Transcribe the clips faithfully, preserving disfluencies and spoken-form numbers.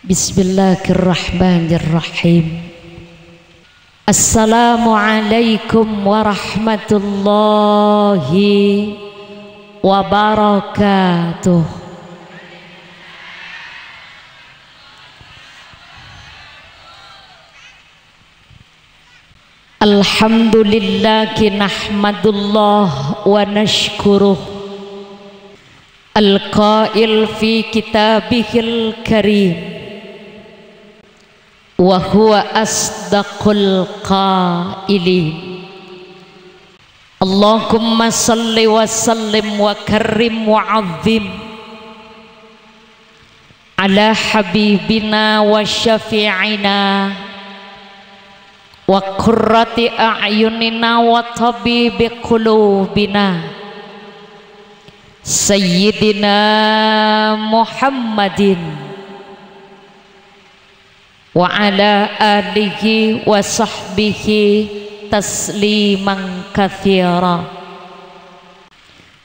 Bismillahirrahmanirrahim. Assalamualaikum warahmatullahi wabarakatuh. Alhamdulillah, nahmadullah wa nashkuruh. Al-qail fi kitabihil karim, wa huwa asdaqul qailin. Allahumma salli wa sallim wa karrim wa 'azzim ala habibina wa syafi'ina wa qurrati a'yunina wa tabibi qulubina, Sayyidina Muhammadin, wa ala alihi wa sahbihi tasliman katsira.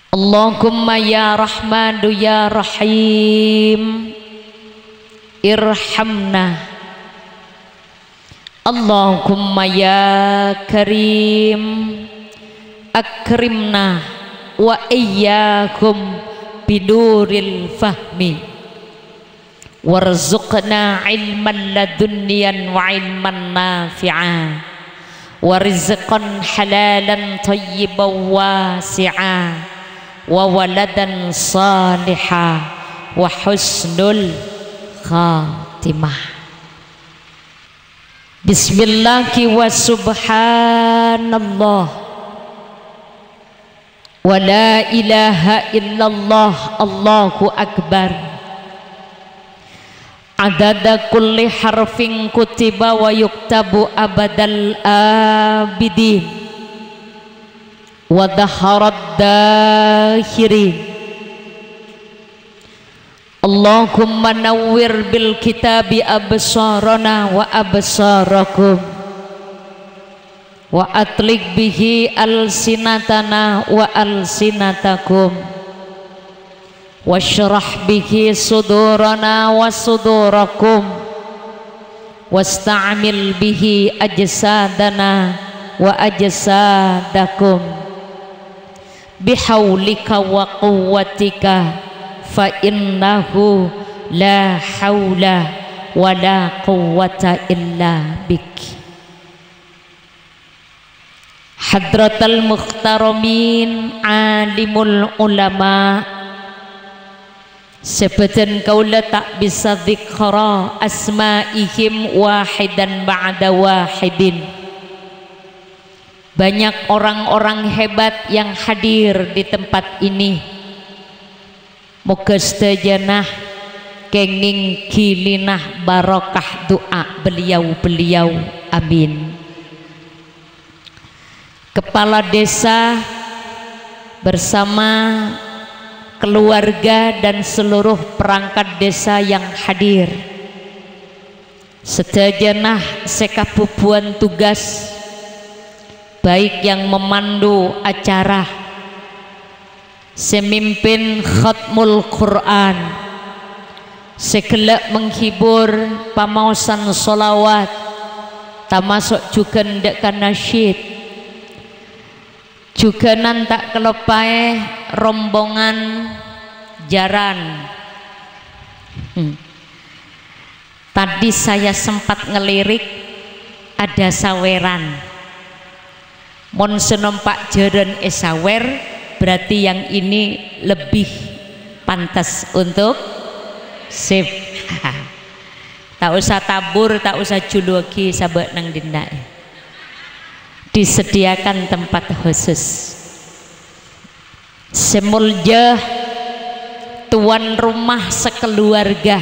Allahumma ya Rahmanu ya Rahim, irhamna. Allahumma ya Karim, akrimna wa iyyahum binuril fahmi. Warzuqna ilman ladunniyan wa ilman nafi'a, wa rizqan halalan thayyiban wasi'a, wa waladan saliha, wa husnul khatimah. Bismillahi wa subhanallah. Wa la ilaha illallah, Allahu Akbar. Adada kulli harfin kutiba wa yuktabu abadal abidin. Wa dhaharad dakhirin. Allahumma nawwir bil kitabi absarana wa absarakum. Wa atliq bihi alsinatana wa alsinatakum. Wasyrah bihi sudurana wa sudurakum. Wasta'mil bihi ajsadana wa ajsadakum. Bihaulika wa quwwatika, fa innahu la haula wa la quwwata illa bik. Hadratal muhtaramin alimul ulama, sabâdhân kaulâ ta' bisa dzikra asma'ihim wahidan ba'da wahidin. Banyak orang-orang hebat yang hadir di tempat ini. Moghâ sadhâjâna kèngèng ghilina barokah du'a beliau-beliau. Amin. Kepala desa bersama keluarga dan seluruh perangkat desa yang hadir. Sadhâjâna sè kabubuwân tugas, baik yang memandu acara, sè mimpin khatmul Qur'an, sè ghellâ' menghibur pamaosan sholawat, tamaso' jhughân dâ' ka nasyid. Jhughânan ta' kaloppaè rombongan jaran. Hmm. Tadi saya sempat ngelirik, ada saweran. Mon sè nompa' jaran èsawèr, berarti yang ini lebih pantas untuk sip. Ta' osa tabur, ta' osa juluwaghi, sabâ' nang dinna'. Disediakan tempat khusus. Sè molja tuan rumah sakaluwarga,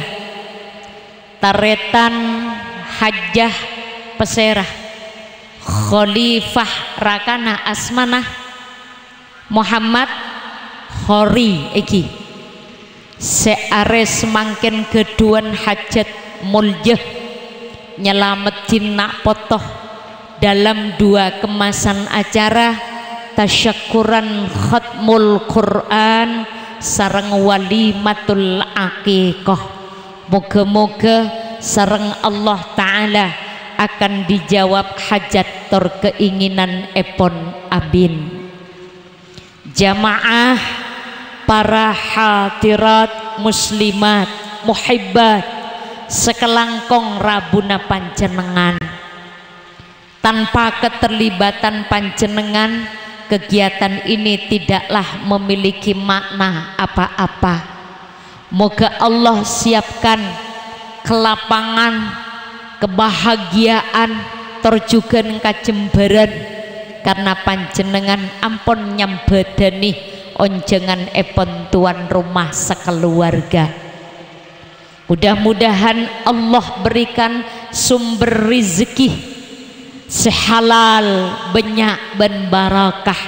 tarètan Hajjah Pasèra, khalifah rakana asmana Muhammad Khori èghi. Sè arè samangkèn ghâdhuwân hajat molja nyalameddhin na' poto dalam dua kemasan acara tasyakkuran khatmul Qur'an sareng walimatul aqiqah. Moghâ-moghâ sareng Allah Ta'ala akan dijawab hajat tor keinginan èpon abin. Jamaah, para hadirat muslimat, muhibbat, sakalangkong rabuna panjhennengngan. Tanpa keterlibatan panjhennengngan, kegiatan ini tidaklah memiliki makna apa-apa. Moga Allah siapkan kelapangan, kebahagiaan, tor jhughân kajembhârân, karna panjhennengngan ampon nyambhâdhâni onjhângan èpon tuan rumah sakaluwarga. Mudah-mudahan Allah berikan sumber rizki sè halal, bânnya' bân barakah,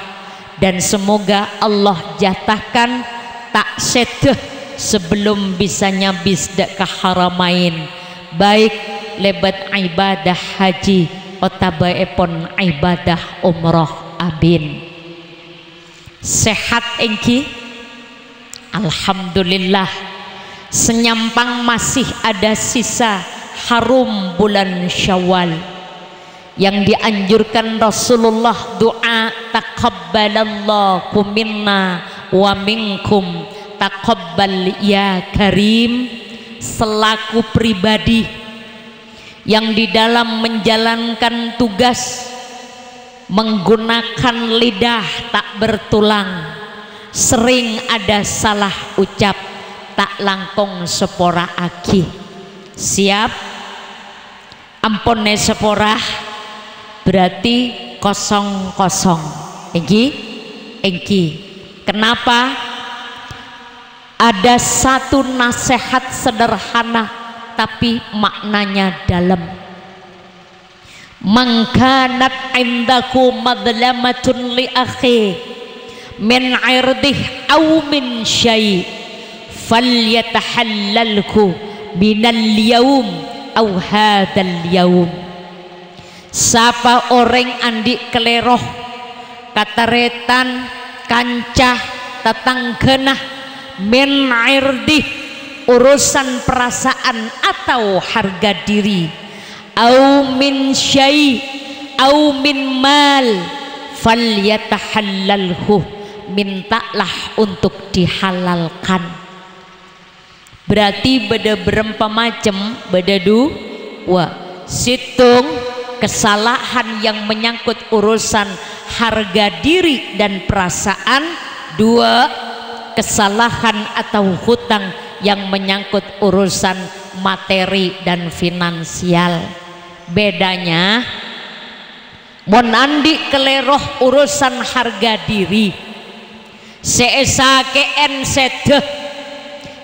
dan semoga Allah jatahkan ta' sèdhâ sebelum bisa nyabis dâ' ka Haramain, baik lèbât ibadah haji otabâ èpon ibadah umroh. Amin. Sehat èngghi? Alhamdulillah. Sanyampang masih ada sisa harum bulan Syawal. Yang dianjurkan Rasulullah doa, "Taqabbalallahu minna wa minkum, taqabbal ya Karim." Selaku pribadi yang di dalam menjalankan tugas menggunakan lidah tak bertulang, sering ada salah ucap, tak langkong sapora'aghi. Siap? Ampon èsapora, berarti kosong-kosong. Èngghi? Èngghi. Kenapa? Ada satu nasihat sederhana, tapi maknanya dalam. "Man kanat indahu madlamatun li akhi min irdih aw min syai', falyatahallalhu minal yaum aw hadal yaum." Sapa orèng andi' kalèro, katarètan, kanca, tatangghâna, min irdih, urusan perasaan atau harga diri, au min syai', au min mal, falyatahallalhu, mintalah untuk dihalalkan. Berarti bâdâ bârâmpa macem? Bâdâ du-, wa. Sèttong, kesalahan yang menyangkut urusan harga diri dan perasaan. Dua, kesalahan atau hutang yang menyangkut urusan materi dan finansial. Bedanya, mon andi' kalèro urusan harga diri, sè èsakè'èn sèdhâ,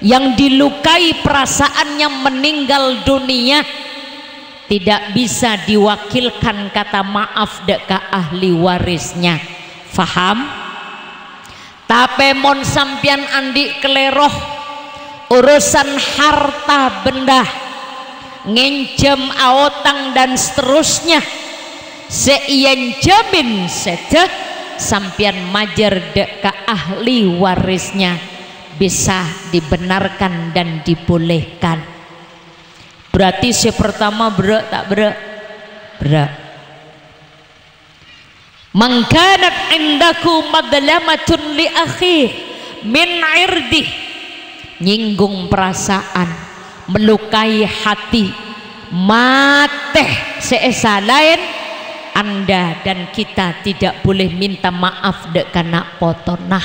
yang dilukai perasaannya meninggal dunia, tidak bisa diwakilkan kata maaf dâ' ka ahli warisnya. Faham? Tapè mon sampèyan andi' kalèro urusan harta benda, ngènjhâm aotang dan seterusnya, sè èènjhâmin sèdhâ, sampèyan majâr dâ' ka ahli warisnya, bisa dibenarkan dan dibolehkan. Berarti sè pertama berrâ' ta' berrâ'? Berrâ'. "Man kanat indahu madlamatun li akhi min irdih." Nyinggung perasaan, melukai hati, matè sè èsalaèn, Anda dan kita tidak boleh minta maaf dâ' ka na' potona.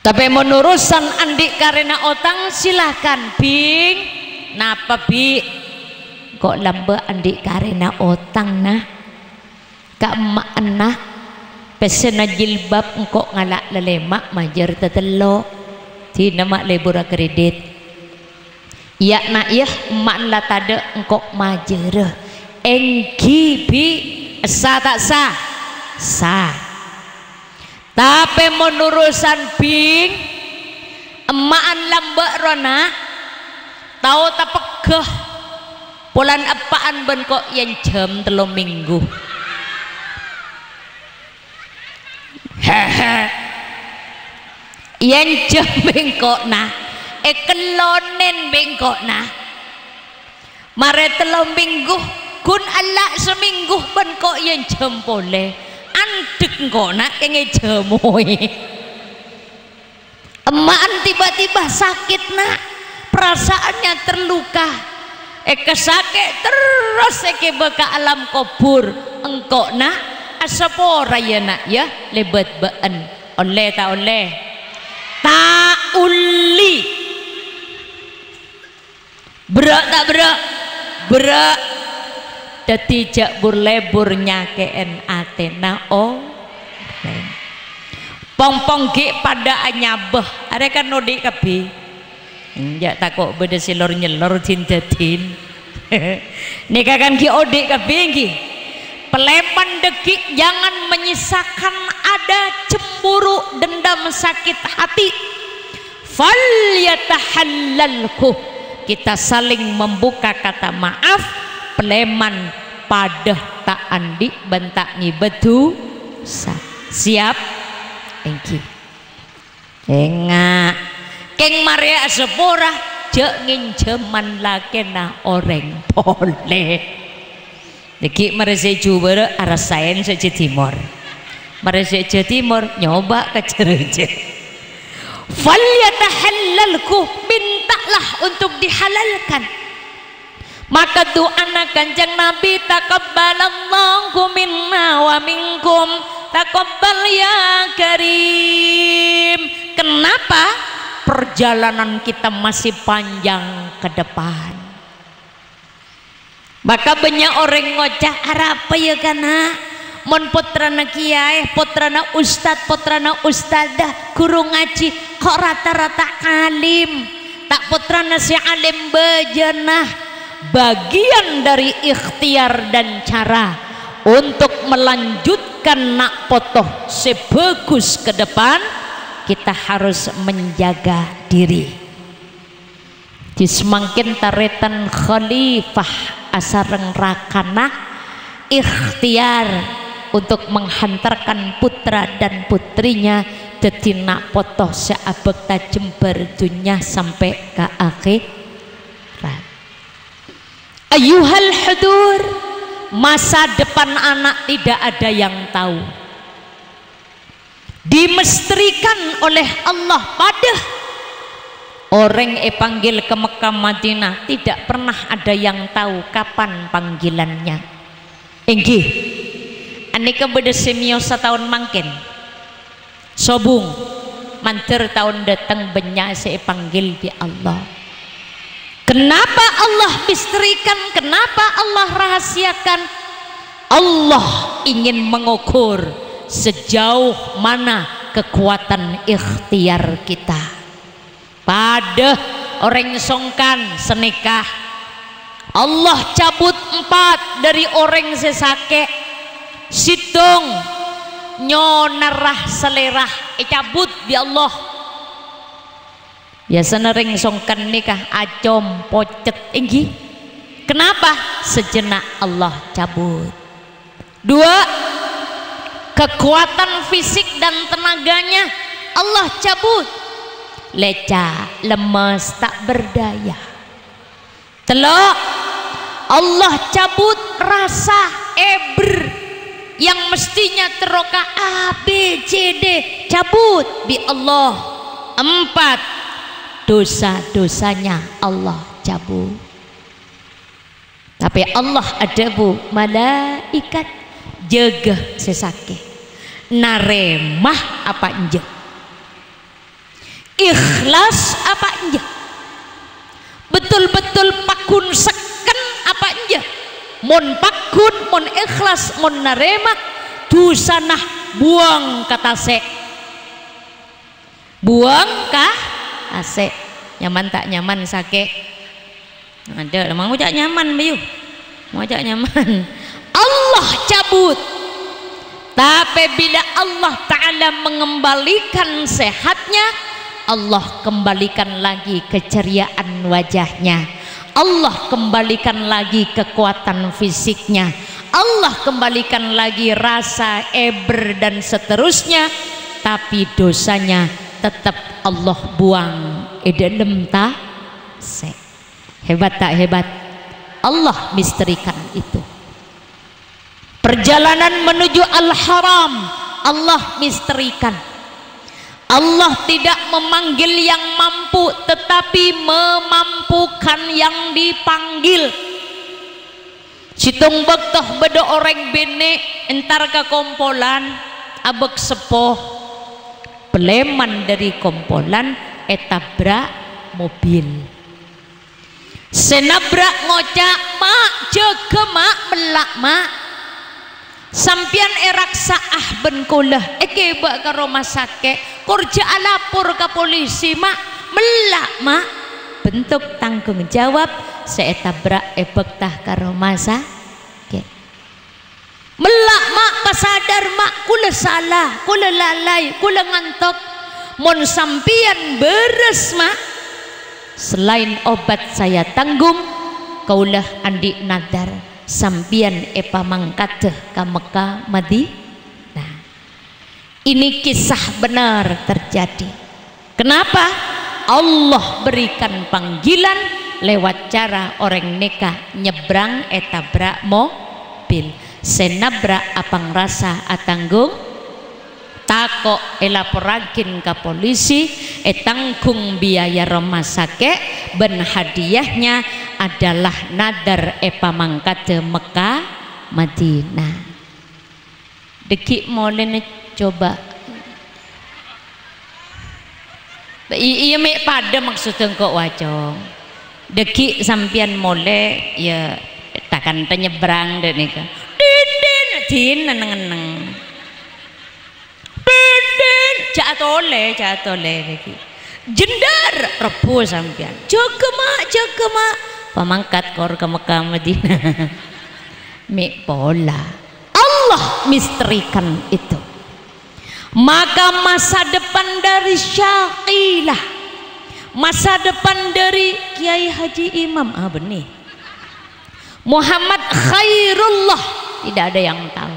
Tapè mon urusan andi' karèna otang, silakan, Bing. Napa, Bi'? Engko' lambâ' andi' karèna otang, Na'. Ka emma'na, pèssèna jilbab engko' ngala' lalèma' majâr tatello'. Dina ma' lebur akredit. Iyâ, Na', iyâ, emma' la tadâ' engko' majârâ. Èngghi, Bi', essa ta' essa? Essa. Tapè mon urusan, Bing, emma'an lambâ' rowa, Na', tao tapegghâ. Polana eppa'an bân ko' èènjhâm tello mènggu. Hehe. Èènjhâm bi' engko'na, èkellonèn bi' engko'na. Marè tello mènggu, ghun ella' samènggu bân ko' èjhâm polè. Andhek engko', Na', kèngèng èjhâmoè. Emma'en tiba-tiba sakit, Na'. Perasaannya terluka. Èkasakè' terros èghibâ ka alam kobhur. Engko', Na', asapora, yâ, Na', yâ, lèbât bâ'en. Ollè ta' ollè? Ta' ollè. Berrâ' ta' berrâ'? Berrâ'. Dhâddhi jhâ' bur-lèbur nyakè'è atèna orèng. Pong-pong ghi' padâ anyabâ. Arè kan odi' kabbhi. Enjâ' tako' bâdâ sè lor-nyellor din-dâdin. Nèka kan ghi' odi' kabbhi, ènggi? Palèman dhâggi' jangan menyisakan ada cemburu, dendam, sakit hati. Falyatahallalhu. Kita saling membuka kata maaf, palèman padâ ta' andi' bân ta' ngibâ dhusa. Siap? Ènggi. Enga'. Kèng marè asapora, jhâ' ngènjhâman lakèna orèng polè. Dhâggi' marè sè jhubârâ' arassaèn sè jhâ' timor. Marè sè jhâ' timor nyoba ka jhârâjhâ. Falyatahallalhu, mintalah untuk dihalalkan. Maka du'ana Kanjeng Nabi, "Taqabbalallahu minna wa minkum, taqabbal ya Karim." Kenapa? Perjalanan kita masih panjang ke depan. Maka bânnya' orèng ngoca', "Arapa yâ, kana'? Mon pottrana kiyaè, pottrana ustad, pottrana ustadzah, ghuru ngajhi, ko' rata-rata alim. Ta' pottrana sè alim bâjâna." Bagian dari ikhtiar dan cara untuk melanjutkan na' poto sè bhâghus ke depan, kita harus menjaga diri. Dhi samangkèn tarètan khalifah asareng rakana ikhtiar untuk menghantarkan putra dan putrinya dhâddhi na' poto sè abhâkta jembhâr dhunnya sampè' ka akhèrat. Ayyuhal hudur, masa depan anak tidak ada yang tahu. Dimesterikan oleh Allah padâ. Orèng èpanggil ka Mekkah Madinah, tidak pernah ada yang tahu kapan panggilannya. Ènggi, anèka bâdâ sè mèyosa taon mangkèn. Sobung, mandhâr taon dhâteng bânnya' sè èpanggil bi' Allah. Kenapa Allah misterikan? Kenapa Allah rahasiakan? Allah ingin mengukur sejauh mana kekuatan ikhtiar kita. Padâ orèng songkan sanèka, Allah cabut empat dari orèng sè sakè'. Sèttong, nyonarra salèra ècabut bi' Allah. Biyasana rèng songkan nèka acom, pocet, ènggi. Kenapa? Sejenak Allah cabut. Dua, kekuatan fisik dan tenaganya Allah cabut. Leca, lemes, tak berdaya. Tello', Allah cabut rasa èbher yang mestinya terro ka A, B, C, D, cabut bi' Allah. Empat, dosa-dosanya Allah cabut. Tapè Allah adhâbu, "Malaèkat, jâgâ sè sakè'. Narèma apa enjâ'? Ikhlas apa enjâ'? Betul-betul paggun sekken apa enjâ'? Mon paggun, mon ikhlas, mon narèma, dusana buwâng ka tasè'." Buwâng ka tasè'. Nyaman ta' nyaman, sakè'? Adâ, mau ngoca' nyaman, Bayu. Mau ngoca' nyaman. Allah cabut. Tapè bilâ Allah Ta'ala mengembalikan sehatnya, Allah kembalikan lagi keceriaan wajahnya. Allah kembalikan lagi kekuatan fisiknya. Allah kembalikan lagi rasa èbher dan seterusnya. Tapi dosanya tetap Allah buang è dâlem tasè'. Hebat ta' hebat? Allah misterikan itu. Perjalanan menuju Al-Haram, Allah misterikan. Allah tidak memanggil yang mampu, tetapi memampukan yang dipanggil. Sèttong bâkto bâdâ orèng binè' entar ka kompolan, abâk seppo. Palèman dâri kompolan ètabrak mobil. Sè nabrak ngoca', "Ma', jâgâ, Ma', mella', Ma'. Sampèyan èraksa'a bân kaulâ, èkèbâ ka roma sakè', kor jhâ' alapor ka polisi, Ma', mella', Ma'." Bentuk tanggung jawab sè ètabrak èbâkta ka roma sakè'. "Mella', Ma', pasadar, Ma', kaulâ sala, kaulâ lalai, kaulâ ngantok. Mon sampèyan bârâs, Ma', selain obat saya tanggung, kaulâ andi' nadhâr sampèyan èpamangkaddhâ ka Mekkah Madinah." Ini kisah benar terjadi. Kenapa? Allah berikan panggilan lewat cara orèng nèka nyèbrang ètabrak mobil. Sè nabrak apangrasa atanggung, tako' èlaporraghin ka polisi, ètanggung biaya roma sakè', bân hadiahnya adalah nadhâr èpamangkaddhâ Mekkah Madinah. Dâgghi' molèna coba. I-, iyâ mè' padâ maksoddhâ engko' wacong. Dâgghi' sampèyan molè, yâ, ta' kantha nyèbrang dâ' nèka. Din, din, din, neng-enneng. Din, din, jhâ' atolè, jhâ' atolè dâgghi'. Jendar, rebbhu sampèyan. Jâgâ, Ma', jâgâ, Ma'. Pamangkat kor ka Mekkah Madinah. Mè' pola. Allah misterikan itu. Maka masa depan dari Syaqilah, masa depan dari Kiai Haji Imam, ah, bânnè. Muhammad Khairullah, tidak ada yang tahu.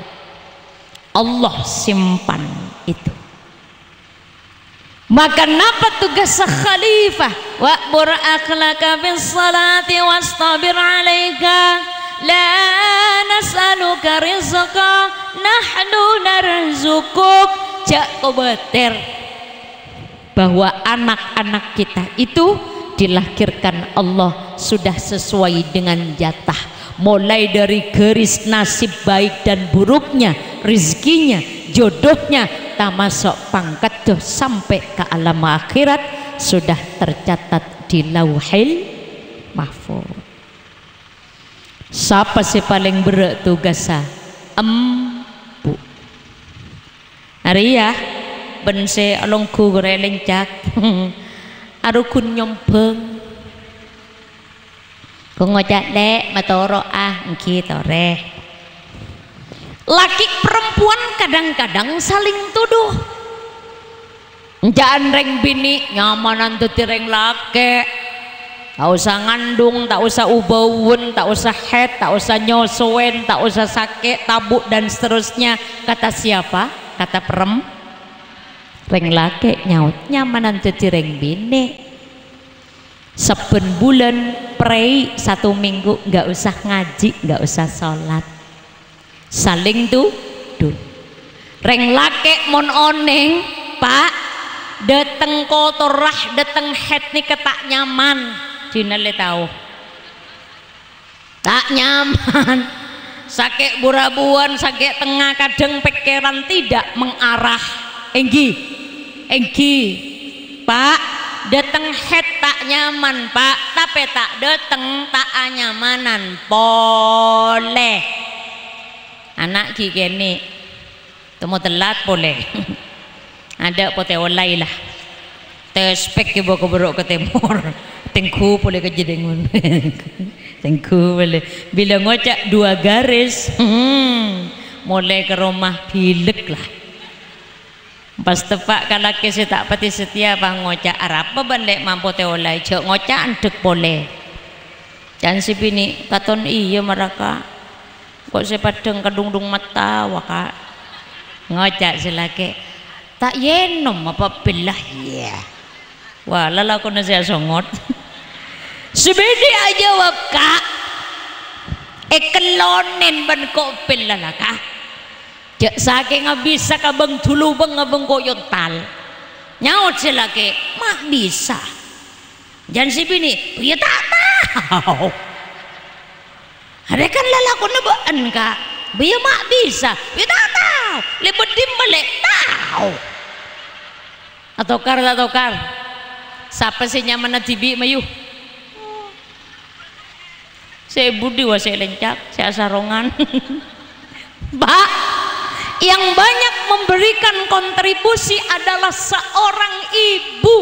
Allah simpan itu. Maka napa tugas khalifah? "Wa'mur ahlaka bis salati wastabir 'alaiha. La nas'aluka rizqa, nahnu narzuquk." Jhâ' kobâtèr bahwa anak-anak kita itu dilahirkan Allah sudah sesuai dengan jatah. Mulai dari garis nasib baik dan buruknya, rizkinya, jodohnya, tamaso' pangkaddhâ sampè' ka alam akhirat, sudah tercatat di Lauhil Mahfuz. Sapa sè palèng berrâ' tugassa? Embu'. Arèya, bân sè alongghu korè lèncak. Aroghun nyombhâng. Ko ngoca', "Lè', matoro'a." Èngghi, torè. Laki perempuan kadang-kadang saling tuduh. Enjâ'ân rèng binè' nyamanan dhâddhi rèng lakè'. Ta' osa ngandung, ta' osa obâuwân, ta' osa haid, ta' osa nyosowèn, ta' osa sakè' tabu' dan seterusnya. Kata siapa? Kata perem-, rèng lakè' nyaot, "Nyamanan dhâddhi rèng binè'." Sabbhân bulân prèi satu minggu, nggak usah ngajhi, nggak usah sholat. Saling tuduh. Rèng lakè' mon onèng, Pa', dâteng kotorra, dâteng haid nèka ta' nyaman. Dinah lè tao. Ta' nyaman. Sakè' bu-rabuwân, sakè' tengnga, kadhâng pèkkèran tidak mengarah. Èngghi. Èngghi. Pa', dâteng haid ta' nyaman, Pa', tapè ta' dâteng ta' anyamanan polè. Ana' ghi' kènè'. Temo tellat polè. Adâ' potè olai la. Tèspèk ghi' bâ-, kobârâ' ka tèmor. Tèngghu polè ka jhâdhângan. Tèngghu polè. Bilâ ngoca' dua garis, hmm, molè ka roma bilek la. Pas teppa' ka lakè sè ta' patè satèya, pas ngoca', "Arapa bân lè' mampo tè olai, jhâ' ngoca' endhek polè." Can sè binè', "Katon iyâ mara, Ka'. Ko' sè paddhâng kadhungdhung mata, wa, Ka'." Ngoca' sè lakè', "Ta' ènom apa bella iyâ?" Wa, lalakonna sè asongot. Sè binè' ajâwâb, "Ka', Èkellonen bân kopèl lalakè. Jhâ' sakènga bisa ka bâng dhulu bâng ngabâng koyontal. Nyaot sè lakè, "Ma' bisa." Jhân sè binè, "Bâ iyâ ta' tao." Arèya kan lalakonna bâ'en, Ka'. "Bâ iyâ ma' bisa." "Iyâ ta' tao. Lè bâdâ malè tao." Atokar ta' tokar? Sapa sè nyamana dhibi', mayu? Sè budi wa sè lencak, sè asarongan. Pak, yang banyak memberikan kontribusi adalah seorang ibu.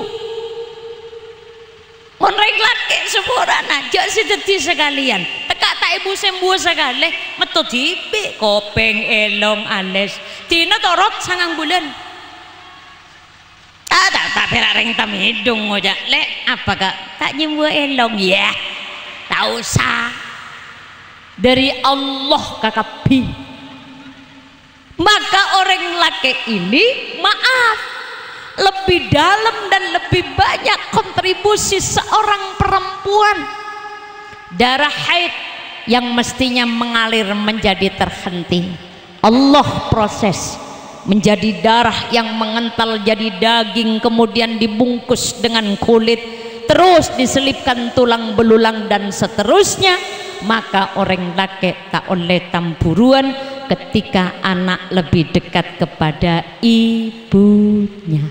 Mon rèng lakè' saporana, jhâ' sè dhâddhi sakalèyan. Tekka' ta' èbu-sembuwâ sakalè, metto dhibi', kopèng, èlong, alis. Dina torot sangang bulân. Ta', ta', ta' pèra' rèng Tamèdung ngoca', "Lè', apa, Ka'? Ta' nyembuwâ èlong, yâ? Ta' osa." Dâri Allah kakabbhi. Maka orèng lakè' ini, maaf, lebih dalam dan lebih banyak kontribusi seorang perempuan. Darah haid yang mestinya mengalir menjadi terhenti. Allah proses menjadi darah yang mengental jadi daging, kemudian dibungkus dengan kulit, terus diselipkan tulang belulang dan seterusnya, maka orèng lakè' ta' ollè tamburuwân ketika anak lebih dekat kepada ibunya.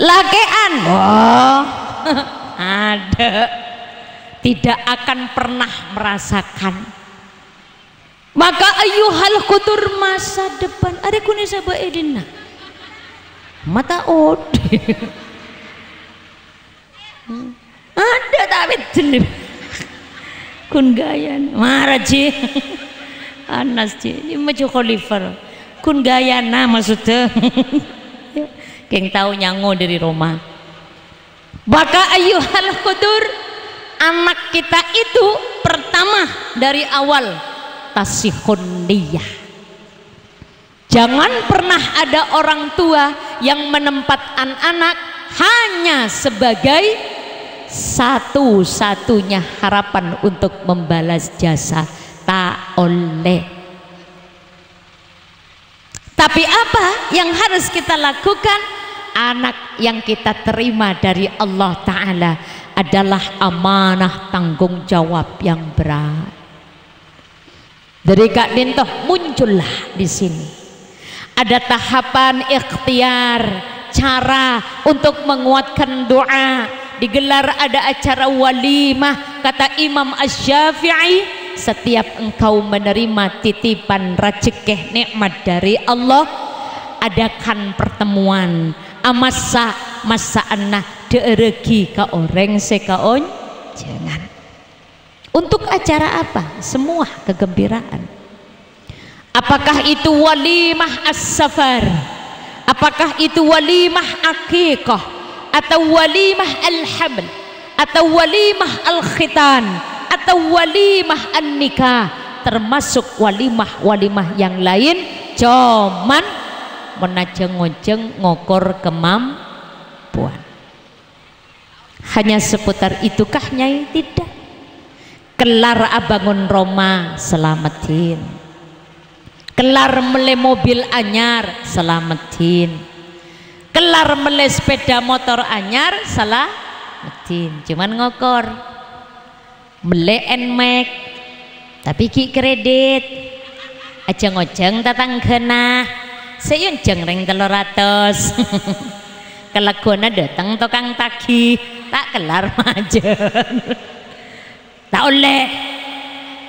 Lakè'an, oh, adâ', tidak akan pernah merasakan. Maka ayyuhal qudur, masa depan. Arè kunè sabâ' è dinna'. Mata odi. Adâ' ta' weddhen. Kun gayana. Mara, Ji. Anas, Ji. Ini maju khalifah. Kun gayana maksudnya. Keng tahu nyango dari Roma. Maka ayyuhal qudur, anak kita itu pertama dari awal tasihun niyah. Jangan pernah ada orang tua yang menempatkan anak hanya sebagai satu-satunya harapan untuk membalas jasa. Ta' ollè. Tapi apa yang harus kita lakukan? Anak yang kita terima dari Allah Ta'ala adalah amanah tanggung jawab yang berat. Dâri ka'dinto muncullah di sini. Ada tahapan ikhtiar, cara untuk menguatkan doa. Digelar ada acara walimah. Kata Imam Asy-Syafi'i, "Setiap engkau menerima titipan rejeki nikmat dari Allah, adakan pertemuan, amassa masakanna, dhâ'ârrâghi ka orèng sè kaonjhângan." Untuk acara apa? Semua kegembiraan. Apakah itu walimah as-safar? Apakah itu walimah akikah? Atau walimah al-haml? Atau walimah al-khitan? Atau walimah an-nikah? Termasuk walimah-walimah yang lain, cuman mon ajhâng-onjhâng ngokor kemampuan. Hanya seputar itukah, Nyai? Tidak. Kellar abângon roma, salameddhin. Kellar mellè mobil anyar, salameddhin. Kellar mellè sepeda motor anyar, salameddhin. Cuman ngokor. Mellè Nmax, tapè ghi' kredit. Ajhâng-onjhâng tatangghâna, sè èonjhâng rèng tello ratos. Kalagguwânna dâteng tokang tagih, ta' kellar majâr. Ta' ollè.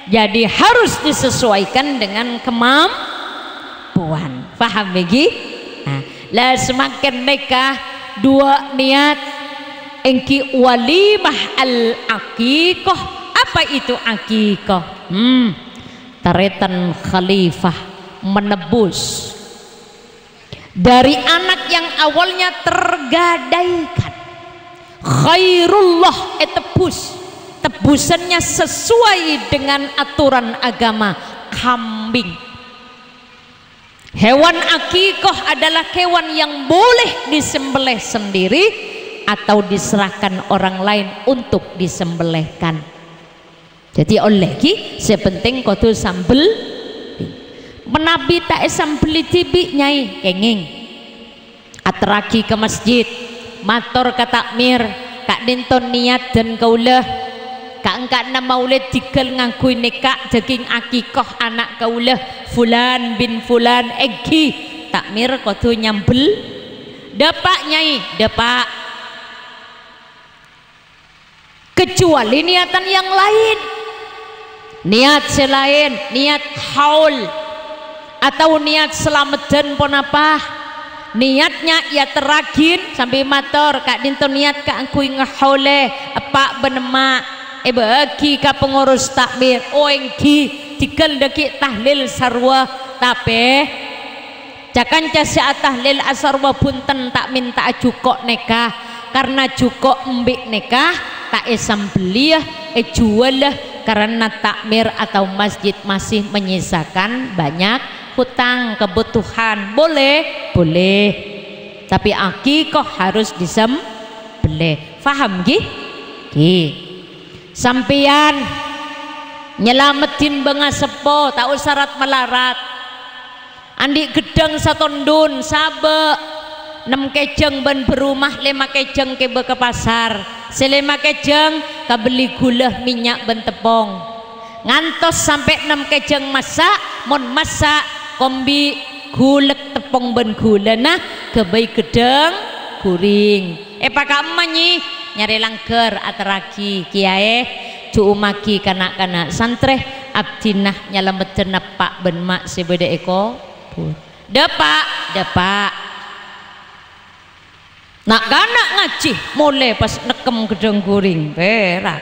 Jadi harus disesuaikan dengan kemampuan. Paham, ghi? Nah, la semakin nèka dua niat èngghi walimah al-aqiqah. Apa itu aqiqah? Hmm, tarètan khalifah menebus dari anak yang awalnya tergadaikan. Khairullah ètebus. Tebusannya sesuai dengan aturan agama, kambing. Hewan akikoh adalah kewan yang boleh disembelih sendiri atau diserahkan orang lain untuk disembelihkan. Dhâddhi ollè ghi, sè penting kodhu sambel. Manabi ta' èsambelli dhibi', Nyai, kèngèng. Aterraghi ka masjid, mator ka takmir, "Ka'dinto niyat dân kaulâ, ka-, engka'na maulid dhigghâl ngangghuy nèka' dhâging akikoh ana' kaulâ, Fulan bin Fulan, èngghi." Takmir kodhu nyambel, "Dâpa', Nyai, dâpa'." Kecuali niatan yang laèn. Niat sè laèn, niat haul, atau niat salameddhân ponapa? Niatnya èyaterraghi sambi mator, "Ka'dinto niat kaangghuy ngahaulè eppa' bân emma', èbâghi ka pengurus takmir, oènggi, dhigghâl dhâggi' tahlil sarowâ, tapè, ca-kanca sè atahlil asarowâ bhunten ta' mènta'a jhuko' nèka, karna jhuko' embi' nèka ta' èsambelliyâ, èjhuwâlâ, karna takmir atau masjid masih menyisakan banyak hutang kebutuhan." Boleh? Boleh. Tapi akikoh harus disembelih. Paham, ghi? Ghi. Sampèyan nyalameddhin bângaseppo, ta' osa rat-malarat. Andi' ghedhâng satondhun, sabâ'. Nem kèjhâng bân bârumah, lèma kèjhâng kèbâ ka pasar. Sè lèma kèjhâng kabelli ghulâ, mènnya' bân teppong. Ngantos sampè' nem kèjhâng massa', mon massa', kombi ghulâ teppong bân ghulâna, ghâbây ghedhâng ghuring. Èpaka'emma, Nyi? Nyarè langghâr, aterraghi, kèyaè, jhu'ummaghi ka na'-kana' santrè, abdhina nyalameddhâna eppa' bân emma' sè bâdâ è kobhur. Dâpa', dâpa'. Na'-kana' ngajhi, molè pas nekkem ghedhâng ghuring, pèra'.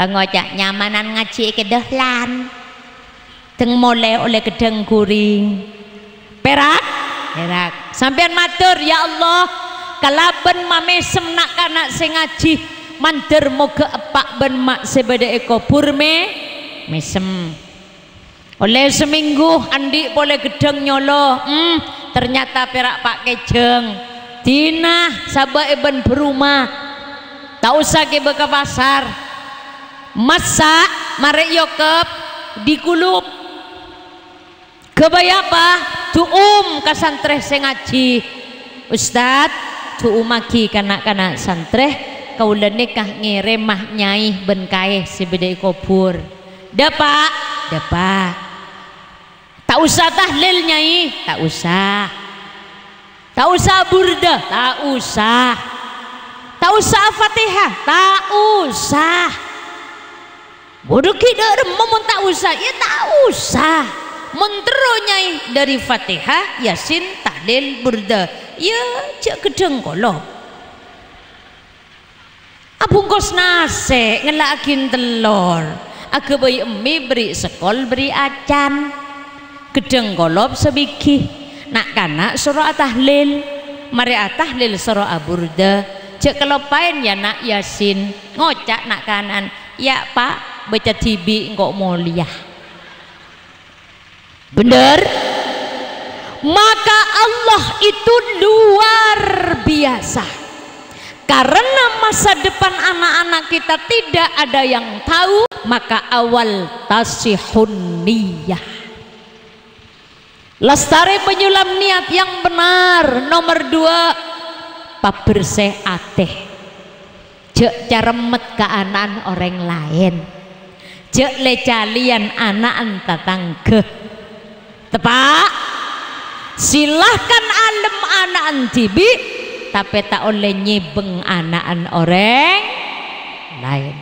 Ngoca', "Nyamanan ngajhi è kèdâlân. Dâng molè ollè ghedhâng ghuring." Pèra'? Pèra'. Sampèyan mator, "Ya Allah, kalabân mamèsem na'-kana' sè ngajhi, mandhâr moghâ eppa' bân emma' sè bâdâ è kobhur mè-, mèsem." Ollè samènggu andi' polè ghedhâng nyolo, hmm, ternyata pèra' pa' kèjhâng. Dina sabâ' è bân bârumah. Ta' osa kèbâ ka pasar. Massa', marè èokep, dikulub. Ghâbây apa? Jhu'um ka santrè sè ngajhi. "Ustad, jhu'ummaghi ka na'-kana' santrè, kaulâ nèka ngèrèma nyai bân kaè sè bâdâ è kobhur." Dâpa', dâpa'. Ta' osa tahlil, Nyai? Ta' osa. Ta' osa burda? Ta' osa. Ta' osa Fatihah? Ta' osa. Bâdâ ghi' dâ' remma mon ta' osa? Iyâ, ta' osa. Mon terro, Nyai, dâri Fatihah, Yasin, tahlil, burda, iyâ, jhâ' ghedhâng kolop. Abungkos nasè', ngella'aghi tellor, aghâbây emmè bâri' sekkol, bâri' acan. Ghedhâng kolop sabighi. Na'-kana' soro atahlil. Marè atahlil soro aburda. Jhâ' kaloppaèn, yâ, na' Yasin. Ngoca' na'-kana'an, "Yâ, Pa', bâca dhibi' engko' molèya." Bhender? Maka Allah itu luar biasa. Karena masa depan anak-anak kita tidak ada yang tahu, maka awal tasihun niyah. Lastarè panyulam niat yang benar. Nomor dua, pabersè atè. Jhâ' caremmet ka ana'na orèng laèn. Jhâ' lè-calèyan ana'na tatangghâ. Teppa'? Silahkan alem ana'na dhibi', tapè ta' ollè nyèbâng ana'na orèng laèn.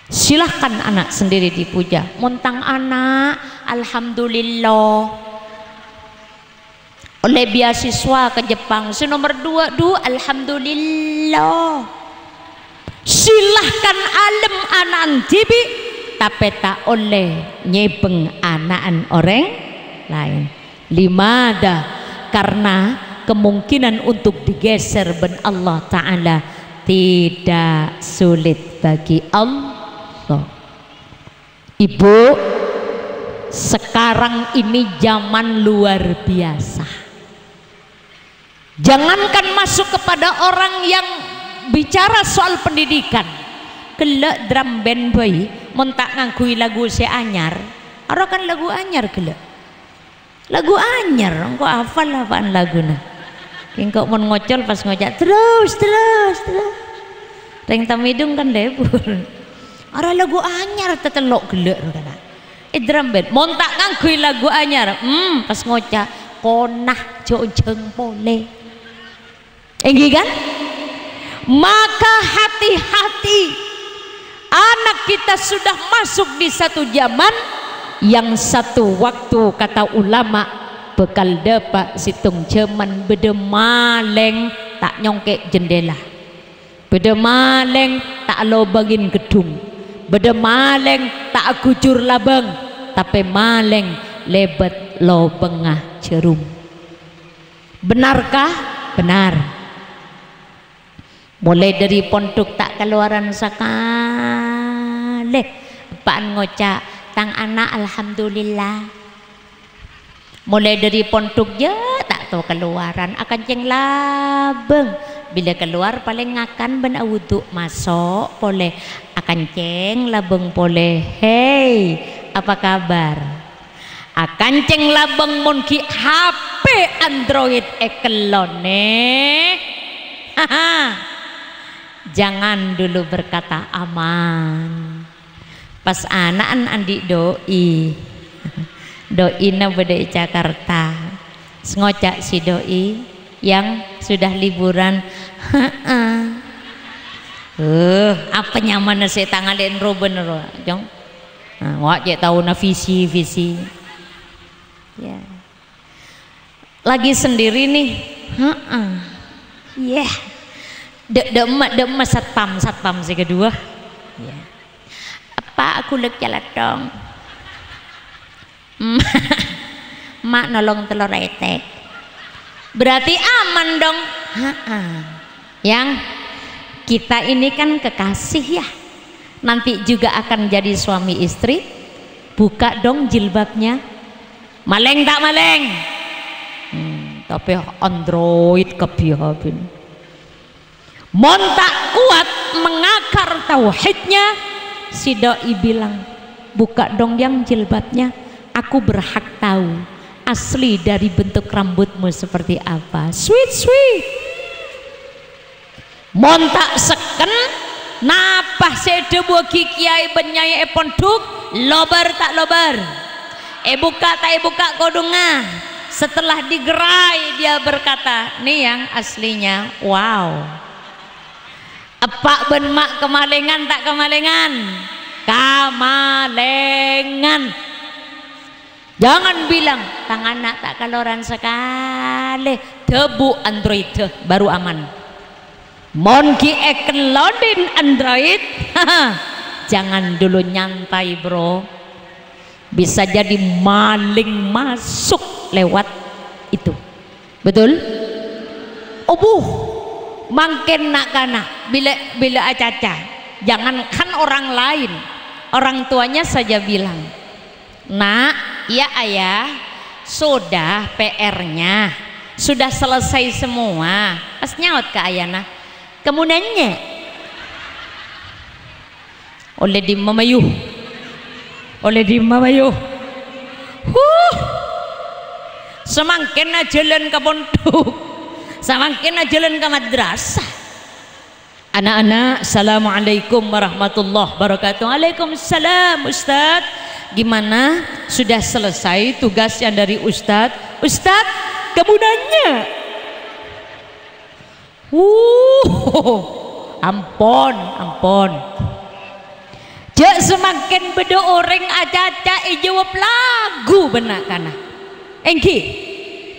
Silahkan anak sendiri dipuja. Mon tang ana', alhamdulillah. Ollè beasiswa ka Jepang, sè nomer dua, du, alhamdulillah. Silahkan alem ana'na dhibi', tapè ta' ollè nyèbâng ana'na orèng laèn. Limada? Karena kemungkinan untuk digeser bân Allah Ta'ala tidak sulit bagi Allah. Ibu, sekarang ini zaman luar biasa. Jangankan masuk kepada orang yang bicara soal pendidikan, Ghellâ' drum band bhâi, mon ta' ngangghuy lagu sè anyar, aro kan lagu anyar ghellâ'. Lagu anyar, engko' hafal apaan laguna. Engko' mon ngocol pas ngoca', "Terus, terus, terus." Rèng Tamèdung kan lebur. Aro lagu anyar tatello' ghellâ' ro kana'. È drum band, mon ta' ngangghuy lagu anyar, hmm, pas ngoca', "Kona, jhâ' onjhâng polè." Èngghi kan? Maka hati-hati, anak kita sudah masuk di satu zaman yang satu waktu, kata ulama, bhâkal dâpa' sèttong jhâman bâdâ malèng ta' nyongkè' jendela, bâdâ malèng ta' alobângin ghedhung, bâdâ malèng ta' aghujur labâng, tapè malèng lèbât lobângnga jhârum. Benarkah? Benar. Molaè dâri pondhuk ta' kalowaran sakalè. Eppa'en ngoca', "Tang ana', alhamdulillah." Molaè dâri pondhuk jhâ' ta' tao kalowaran, akancèng labâng. Bilâ kalowar palèng ngakan bân awudu', maso' polè, akancèng labâng polè. Hei, apa kabar? Akancèng labâng mon ghi' H P Android èkellonè. Haha. Jangan dulu berkata aman. Pas ana'en andi' doi. Doina bâdâ è Jakarta. Ngoca' si doi, "Yang sudah liburan?" "Heeh." "Eh, apa nyamanna sè tangalè'en ro-bânro, Jong?" Nah, wa' cè' taona visi, visi. Ya. Lagi sendiri nih. Heeh. Iya. Dâ', dâ' emma, dâ' emma satpam, satpam sè kedua. Iya. "Eppa' aghulek calathong." "Emma', emma' nolong telor etek." Berarti aman dong. Heeh. Yang kita ini kan kekasih ya. Nanti juga akan jadi suami istri. Buka dong jilbabnya. Malèng ta' malèng? Hmm, tapè Android kabbhi H P-na. Mon ta' kowat mengakar tauhidnya, si doi bilang, "Buka dong, Yang, jilbabnya. Aku berhak tahu asli dari bentuk rambutmu seperti apa." Sweet, sweet. Mon ta' sekken, napa sè èdhâbuwaghi kèyaè bân nyai è pondhuk? Lobâr ta' lobâr? Èbukka' ta' èbukka' kodhungnga? Setelah digerai, dia berkata, "Nih yang aslinya, wow." Eppa' bân emma' kamalèngan ta' kamalèngan? Kamalèngan. Jangan bilang, "Tang ana' ta' kalowaran sakalè." Dhâbu Android, baru aman. Mon ghi' èkellodhin Android, jangan dulu nyantai, Bro. Bisa jadi maling masuk lewat itu. Betul? Obuh, mangkèn na'-kana', bilâ, bilâ acaca, jangankan orang lain, orang tuanya saja bilang, "Nak, ya Ayah, sudah P R-nya, sudah selesai semua." Pas nyaot ka ayana, "Kamu nanya?" Ollè dimma mayu? Ollè dimma mayu? Huh! Samangkèn ajhâlân ka pondhuk. Samangkèn ajhâlân ka madrasah. Anak-anak, assalamualaikum warahmatullahi wabarakatuh. Waalaikumsalam, Ustadz. Gimana? Sudah selesai tugas yang dari Ustadz? Ustadz, kamu nanya? Wuh, ampon, ampon. Jhâ' samangkèn bâdâ orèng acaca èjâwâb lagu bân na'-kana'. Èngghi?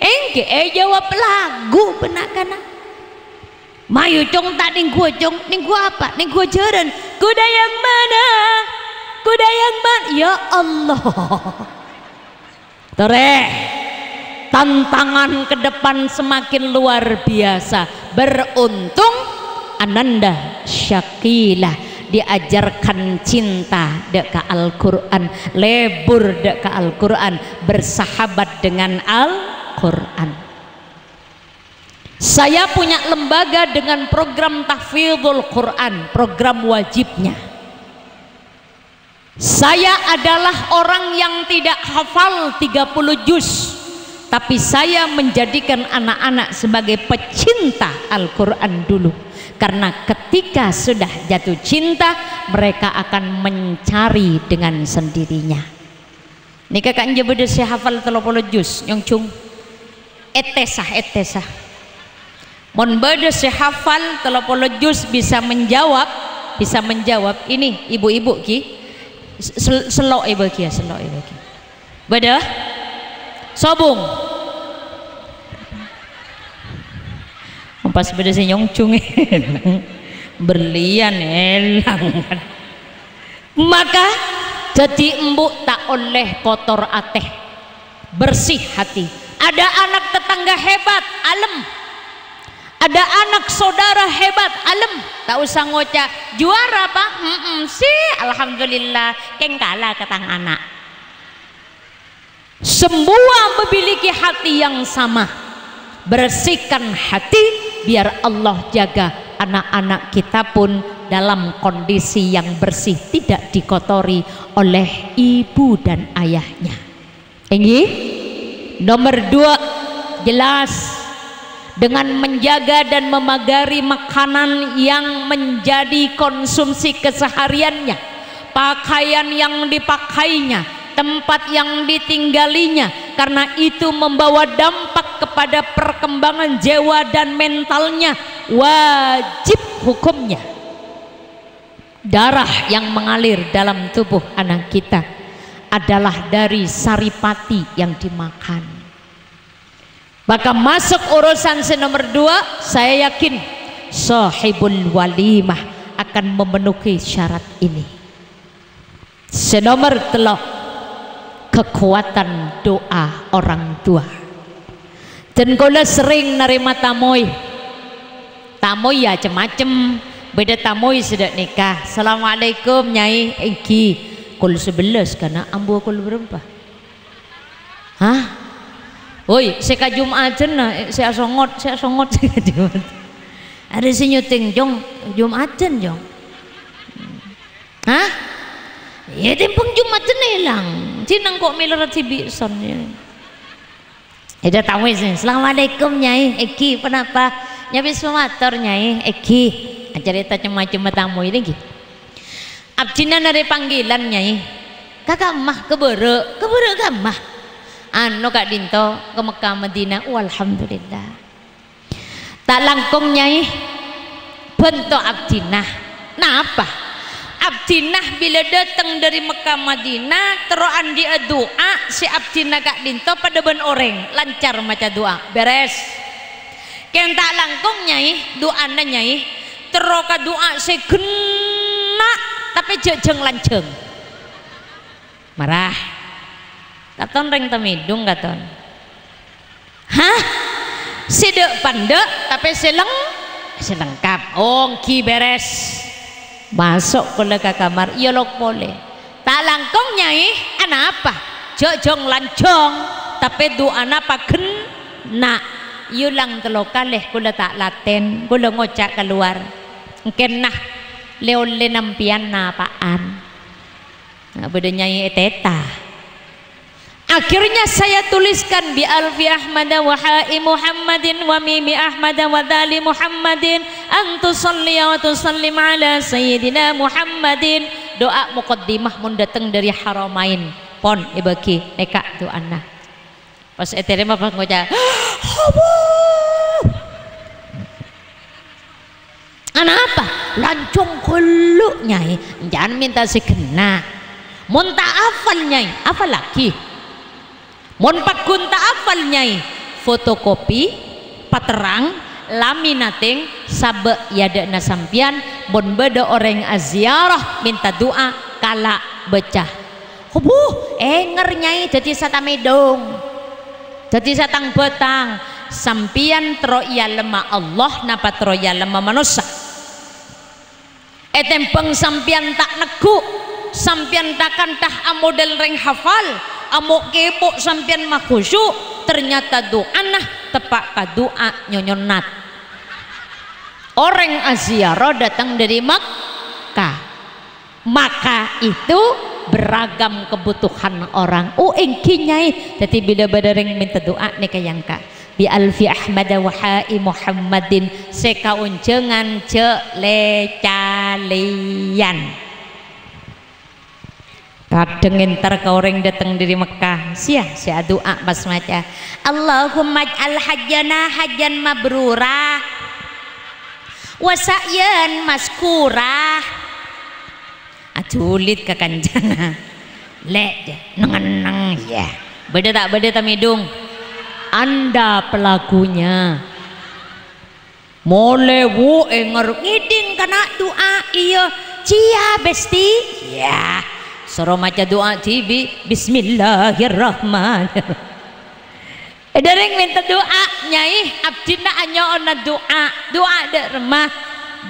Èngghi, èjâwâb lagu bân na'-kana'. "Mayu, Cong, ta' nèngghuwâ, Cong." "Nèngghuwâ apa?" "Nèngghuwâ jhârân." "Kuda yang mana? Kuda yang mana?" Ya Allah. Torè, tantangan ke depan semakin luar biasa. Beruntung Ananda Syakila diajarkan cinta dâ' ka Al-Qur'an, lebur dâ' ka Al-Qur'an, bersahabat dengan Al-Qur'an. Saya punya lembaga dengan program tahfizul Quran, program wajibnya. Saya adalah orang yang tidak hafal tiga puluh juz, tapi saya menjadikan anak-anak sebagai pecinta Al-Quran dulu. Karena ketika sudah jatuh cinta, mereka akan mencari dengan sendirinya. Nèka ka'anja bâdâ sè hafal tello polo juz, nyongjung. Ètèsa, ètèsa. Mon bâdâ sè hafal tello polo juz bisa menjawab, bisa menjawab. Ini ibu-ibu ghi. Sel-, sello' èbâgiyâ, sello' èbâgiyâ. Bâdâ? Sobung. Pas bâdâ sè nyongjung, berlian èlang. Maka, dhâddhi embu' ta' ollè kotor atè, bersih hati. Ada anak tetangga hebat, alem. Ada anak saudara hebat, alem. Ta' osa ngoca', "Juara, Pak." "Mm-mm, sih, alhamdulillah, kèng kala ka tang ana'." Semua memiliki hati yang sama. Bersihkan hati, biar Allah jaga anak-anak kita pun dalam kondisi yang bersih, tidak dikotori oleh ibu dan ayahnya. Èngghi? Nomor dua, jelas. Dengan menjaga dan memagari makanan yang menjadi konsumsi kesehariannya, pakaian yang dipakainya, tempat yang ditinggalinya, karena itu membawa dampak kepada perkembangan jiwa dan mentalnya, wajib hukumnya. Darah yang mengalir dalam tubuh anak kita adalah dari saripati yang dimakan. Maka masuk urusan sè nomor dua, saya yakin sahibul walimah akan memenuhi syarat ini. Sè nomor tello', kekuatan doa orang tua. Dan kaulâ sering narèma tamoy. Tamoy ya cem-macem. Bâdâ tamoy sè dâ' nèka. "Assalamualaikum, Nyai." "Èngghi." "Kol sabellâs, kana', ambu kol bârâmpa?" "Hah? Woi, sè ka Jum'addhân, sè asongot, sè asongot, sè ka Jum'addhân." Arè sè nyuting, Jong, Jum'addhân, Jong. "Hah? Iyâ, tèmbhâng Jum'addhân èlang. Dinah engko' mèlèra dhibi' son, yâ." Èdâ tamoy sè, "Assalamualaikum, Nyai." "Èngghi, ponapa?" "Nyabis mator, Nyai." "Èngghi." Acarèta cem-macemma tamoy, èngghi. "Abdhina narè panggilan, Nyai." "Ka kamma, ka bârâ'?" "Ka bârâ' kamma?" "Anu, ka'dinto, ka Mekkah Madinah." "Oh, alhamdulillah." "Ta' langkong, Nyai, bhânto abdhina." "Napa?" "Abdhina bilâ dâteng dâri Mekkah Madinah, terro andi'â du'a sè abdhina ka'dinto padâ bân orèng, lancar maca du'a." "Bèrès." "Kèng ta' langkong, Nyai, du'ana, Nyai, terro ka du'a sè ghenna', tapè jhâ' jhâng-lanjhâng." Mara. Katon rèng Temidung, katon. Hah? Sè dâ'-pandâ', tapè sè leng-, sè lengkap. Oh, èngghi bèrès. Maso' kaulâ ka kamar, èolok polè. "Ta' langkong, Nyai, anapa?" "Jhâ' jhâng-lanjhâng, tapè du'ana paghenna'." Èolang tello kalè, kaulâ ta' latèn, kaulâ ngoca' kalowar. "Èngkèna, lè-ollèna empèyan napa'an?" Nah, bâdâ nyai ètèta. Akhirnya saya tuliskan, "Bi alfi Ahmada wa ha'i Muhammadin wa mimi Ahmada wa dali Muhammadin an tusalli wa tusallim ala Sayyidina Muhammadin." Doa muqaddimah mon dâteng dâri Haramain. Pon èbâgi, nèka do'ana. Pas ètèrèma pas ngoca', "Habu!" "Anapa?" "Lanjhâng ghellu', Nyai. Jhâ' mènta sè ghenna'." "Mon ta' afal, Nyai, afallaghi." "Mon paggun ta' afal, Nyai, fotokopi, paterrang, laminating, sabâ' è adâ'na sampèyan, mon bâdâ orèng aziarah mènta du'a, kala' bâca." "Hobuh, èngèr, Nyai, dhâddhi satang mèdung. Dhâddhi satang bâtang. Sampèyan terro èalemma Allah, napa terro èalemma manossa? Ètèmbhâng sampèyan ta' neggu', sampèyan ta-kantha amodel rèng hafal, amo'-kepo' sampèyan makhusu', ternyata du'ana teppa' ka du'a nyonyonnat." Orèng aziarah dâteng dâri Mekkah. Maka itu beragam kebutuhan orang. Oh, èngghi, Nyai. Dhâddhi bilâ bâdâ rèng mènta du'a nèka èyangka'. Bi alfi Ahmad wa ha'i Muhammadin, sè kaonjhângan jhâ' lè-calèyan. Kadhâng entar ka orèng dâteng dâri Mekkah, sèya sè adu'a pas maca, "Allahumma ij'al hajjana hajjan mabrura, wa sa'yan maskura." Ajhulit ka kancana. Lè', neng-enneng, iyâ. Bâdâ ta' bâdâ, Tamidung? Anda pelakunya. Molè wu'è ngèro ngèdhing kana' du'a, iyâ. Ciya, Besti? Iyâ. Soro maca du'a dhibi', "Bismillahirrahmanirrahim." È dârèng mènta du'a, Nyai, abdhina anyo'ona du'a. Du'a dâ' remma?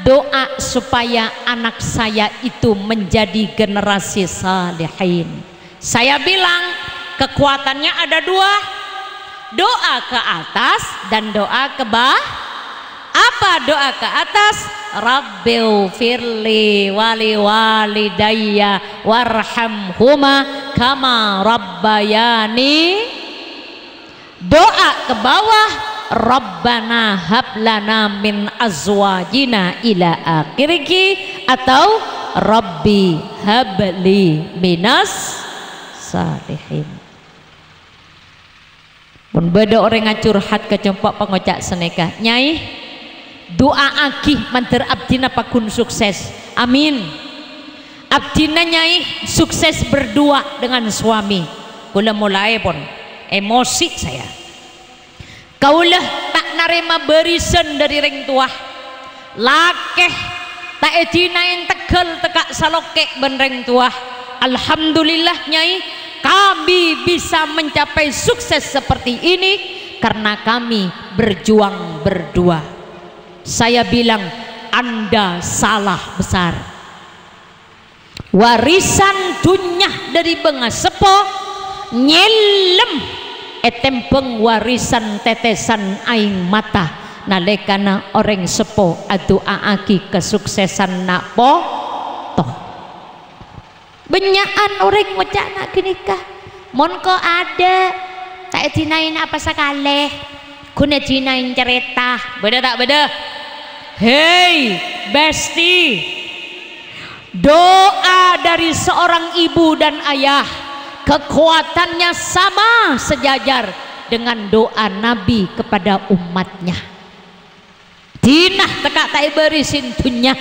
Doa supaya anak saya itu menjadi generasi salihin. Saya bilang, kekuatannya ada dua, doa ke atas dan doa ke bawah. Apa doa ke atas? "Rabbighfirli wali walidayya warhamhuma kama rabbayani." Doa ke bawah, "Rabbana hab lana min azwajina ila akhirih," atau "Rabbi habli minas salihin." Mon bâdâ orèng acurhat ka compo' pangoca' sanèka, "Nyai, du'aaghi mandhâr abdhina pagghun sukses." Amin. Abdhina, Nyai, sukses berdua dengan suami. Kaulâ molaè pon emosi saya. Kaulâ ta' narèma bârisan dâri rèng towa. Lakè ta' èdinaè tegghâl tekka' salokè' bân rèng towa. Alhamdulillah, Nyai, kami bisa mencapai sukses seperti ini karena kami berjuang berdua. Saya bilang, "Anda salah besar." Warisan dhunnya dâri bângaseppo nyellem ètèmbhâng warisan tetesan aèng mata nalèkana orèng seppo adu'aaghi kasuksesan na' poto. Bânnya'an orèng ngoca' na' ghânèka, "Mon ko' adâ', ta' èdinaè apa sakalè, ghun èdinaè carèta." Bâdâ ta' bâdâ? Hei, Besti! Doa dari seorang ibu dan ayah, kekuatannya sama sejajar dengan doa Nabi kepada umatnya. Dina tekka' ta' èbârisin dhunnya,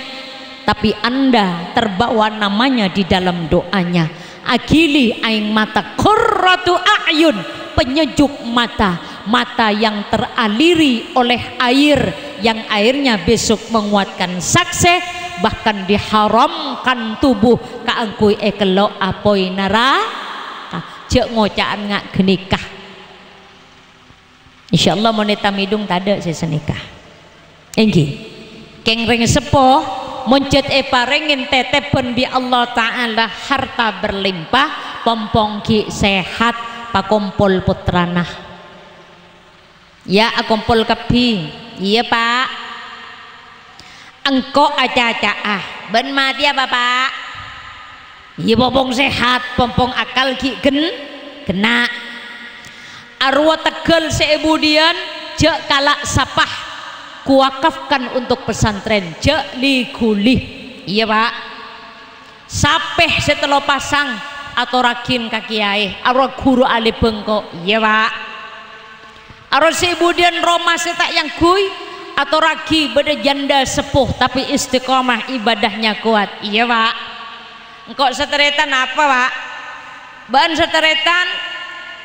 tapi Anda terbawa namanya di dalam doanya. Aghili aèng mata, qurratu a'yun, penyejuk mata, mata yang teraliri oleh air, yang airnya besok menguatkan saksè, bahkan diharamkan tubuh kaangghuy èkello' apoy naraka. Jhâ' ngoca'an nga' ghânèka. Insyaallah, mon è Tamidung tadâ' sè sanèka. Èngghi. Kèng rèng seppo, mon jhât èparèngè tètèbhân bi' Allah Ta'ala harta berlimpah, pong-pong ghi' sehat, pakompol pottrana. Ya, akompol kabbhi. Iyâ, Pa'. Engko' acaca'a. Bân matèya, Bapa'? Iyâ, pong-pong sehat, pong-pong akal ghi' gen-, ghenna'. Arowa tegghâl sè è budiyân, jhâ' kala' sapa. Kuwakafkan untuk pesantren, jhâ' li-ghuli. Iyâ, Pa'. Sapè sè tello pasang, atorraghin ka kèyaè, arowa ghuru alè bengko. Iyâ, Pa'. Arowa sè è budiyân roma sè ta' èangghuy, atorraghi bâdâ janda seppo tapè istiqomah ibadahnya kowat. Iyâ, Pa'. Engko' satarètan apa, Pa'? Bâ'ân satarètan,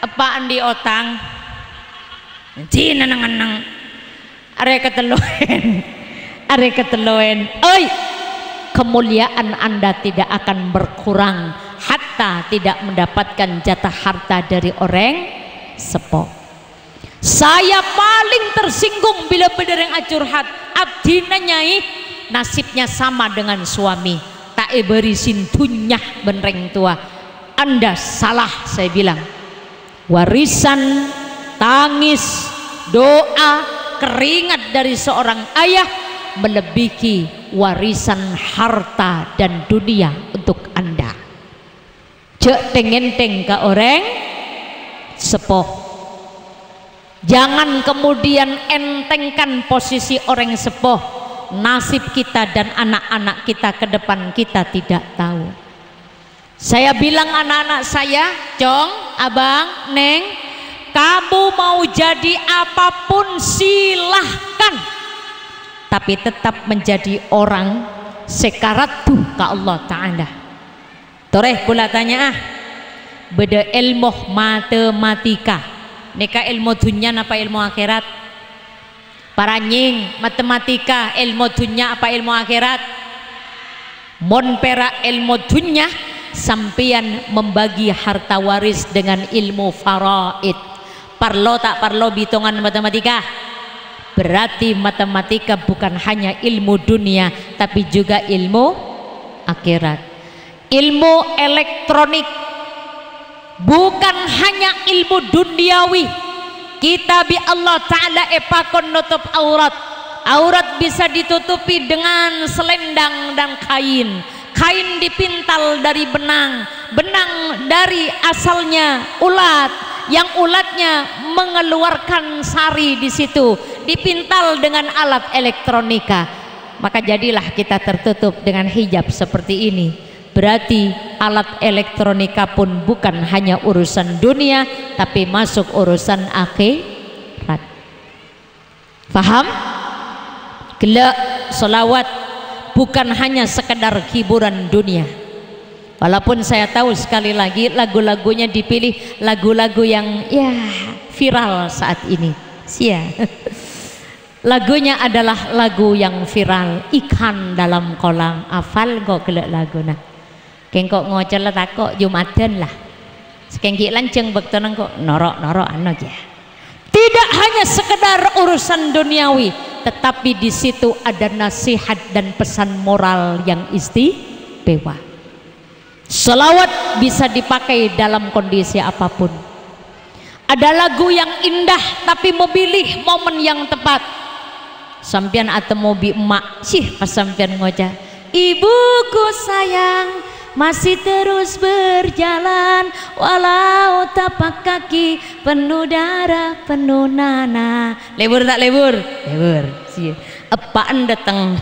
eppa' andi' otang? Èngghi neng-enneng. Arè katello'en. Arè katello'en. Oi! Kemuliaan Anda tidak akan berkurang hatta tidak mendapatkan jatah harta dari orèng seppo. Saya paling tersinggung bilâ bâdâ rèng acurhat, "Abdhina, Nyai, nasibnya sama dengan suami, ta' èbârisin dhunnya bân rèng towa." Anda salah, saya bilang. Warisan, tangis, doa, keringat dari seorang ayah melebihi warisan harta dan dunia untuk Anda. Jhâ' tèng-ngèntèng ka orèng seppo. Jangan kemudian entengkan posisi orèng seppo. Nasib kita dan anak-anak kita ke depan kita tidak tahu. Saya bilang anak-anak saya, "Cong, Abang, Neng, kamu mau jadi apapun silahkan. Tapi tetap menjadi orang sè karaddu ka Allah Ta'ala." Torè kaulâ tanya'a, bâdâ èlmo matematika. Nèka èlmo dhunnya napa èlmo akhèrat? Paranyèng, matematika, èlmo dhunnya apa èlmo akhèrat? Mon pèra' èlmo dhunnya, sampèyan membagi harta waris dengan ilmu faraid. Parlo ta' parlo bitongan matematika? Berarti matematika bukan hanya ilmu dunia, tapi juga ilmu akhèrat. Ilmu elektronik bukan hanya ilmu duniawi. Kita bi' Allah Ta'ala èpakon notop aurat. Aurat bisa ditutupi dengan selendang dan kain. Kain dipintal dari benang. Benang dari asalnya ulat. Yang ulatnya mengeluarkan sari di situ. Dipintal dengan alat elektronika. Maka jadilah kita tertutup dengan hijab seperti ini. Berarti alat elektronika pun bukan hanya urusan dunia, tapi masuk urusan akhirat. Paham? Ghellâ', sholawat bukan hanya sekedar hiburan dunia. Walaupun saya tahu sekali lagi lagu-lagunya dipilih lagu-lagu yang, ya, viral saat ini. Sia. Lagunya adalah lagu yang viral, Ikan Dalam Kolam. Hafal engko' ghellâ' laguna? Kèng engko' ngoca' la tako' Jum'adân la. Sakèng ghi' lanjhâng bâktona engko' noro'-noro' ano kèya. Tidak hanya sekedar urusan duniawi, tetapi di situ ada nasihat dan pesan moral yang istimewa. Sholawat bisa dipakai dalam kondisi apapun. Ada lagu yang indah, tapi memilih momen yang tepat. Sampèyan atemmo bi' emma', sih, pas sampèyan ngoca', "Ibuku sayang masih terus berjalan, walau tapak kaki penuh darah, penuh nanah." Lebur ta' lebur? Lebur. Sih. Eppa'en dâteng.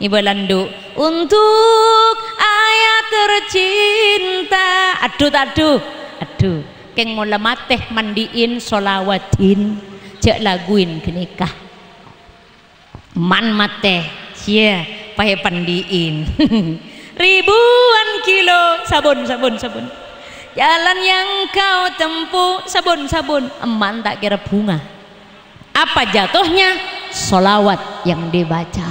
Ngibâ landu', "Untuk ayah tercinta." Adhu ta' adhu? Adhu. Kèng mola matè mandi'in, sholawatin, jhâ' laguin ghânèka. Man matè, sia, paè pandi'in. Ribuan kilo, sabun, sabun, sabun. Jalan yang kau tempuh, sabun, sabun. Emman ta' kèra bhunga. Apa jatuhnya? Sholawat yang dibaca,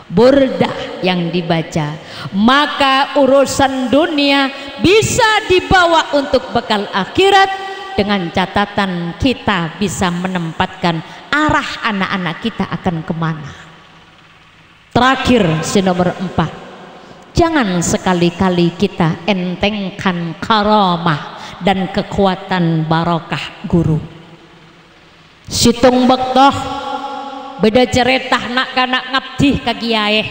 burdah yang dibaca. Maka urusan dunia bisa dibawa untuk bekal akhirat dengan catatan kita bisa menempatkan arah anak-anak kita akan kemana. Terakhir, si nomor empat, jangan sekali-kali kita entengkan karamah dan kekuatan barokah guru. Sèttong bâkto bâdâ carèta na'-kana' ngabdi ka kèyaè.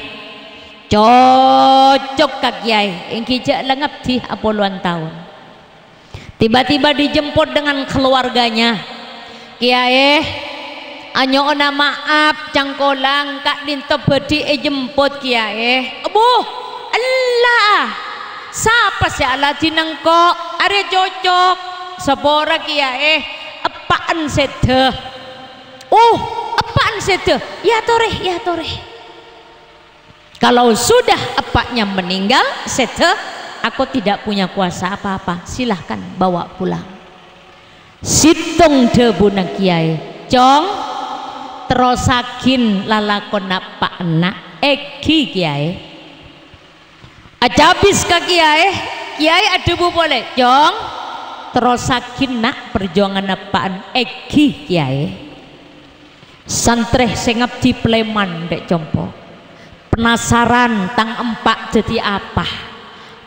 Cocok ka kèyaè, èngghi jhâ' la ngabdi apolowan taon. Tiba-tiba dijemput dengan keluarganya. "Kèyaè, anyo'ona ma'ap, cangkolang ka'dinto bhâdhi èjemput, Kèyaè." "Abbhu, ella! Sapa sè aladhinna engko'? Arèya cocok. Sapora, Kèyaè, eppa'en sèdhâ." "Oh, eppa'en sèdhâ? Èyatorè, èyatorè." Kalau sudah eppa'nya meninggal, sèdhâ, aku tidak punya kuasa apa-apa. Silahkan bawa pulang. Sèttong dhâbuna kèyaè, "Cong, terrossaghin lalakonna eppa'na, èngghi kèyaè." Acabis ka kèyaè, kèyaè adhâbu polè, "Cong, terrossaghin, na', parjuwanganna eppa'en, èngghi kèyaè." Santrè sè ngabdi palèman dâ' compo'. Penasaran tang empa' dâddi apa?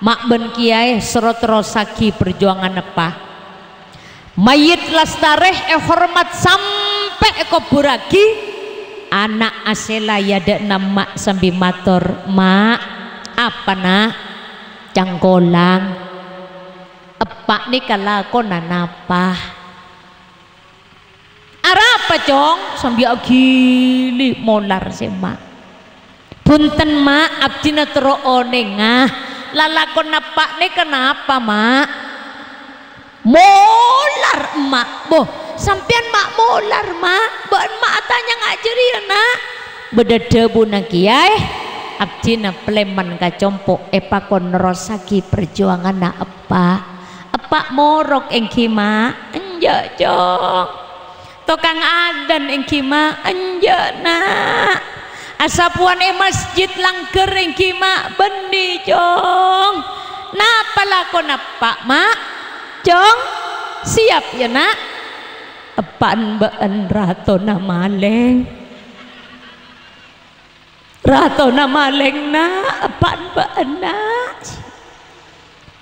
Ma' bân kèyaè soro terrossaghi parjuwangan eppa'. Mayyit lastarè èhormat sampè' èkobburraghi, ana' asèla è adâ'na emma' sambi mator, "Ma', apa, Na'?" "Cangkolang." Eppa' nèka lakona napa? Arapa, Cong? Sambi aghili molar sè emma'. Bhunten, Ma', abdhina terro onènga. Lalakonna eppa' nèka napa, Ma'? Molar, Emma'. Bo, sampèyan, Ma', molar, Ma'? Bâ'na, Ma', atanya nga' jârèya, Na'? Bâdâ dhâbuna kèyaè, abdhina palèman ka compo' èpakon nerrossaghi parjuwanganna eppa'. Eppa' morok èngghi, Ma'? Enjâ', Cong. Tokang adzan èngghi, Ma'? Enjâ', Na'. Asapowan è masjid langghâr èngghi, Ma'? Bânnè, Cong. Napa lakona eppa', Ma'? Cong, siap, yâ, Na'. Eppa'en bâ'en ratona malèng. Ratona malèng, Na', eppa'en bâ'en, Na'.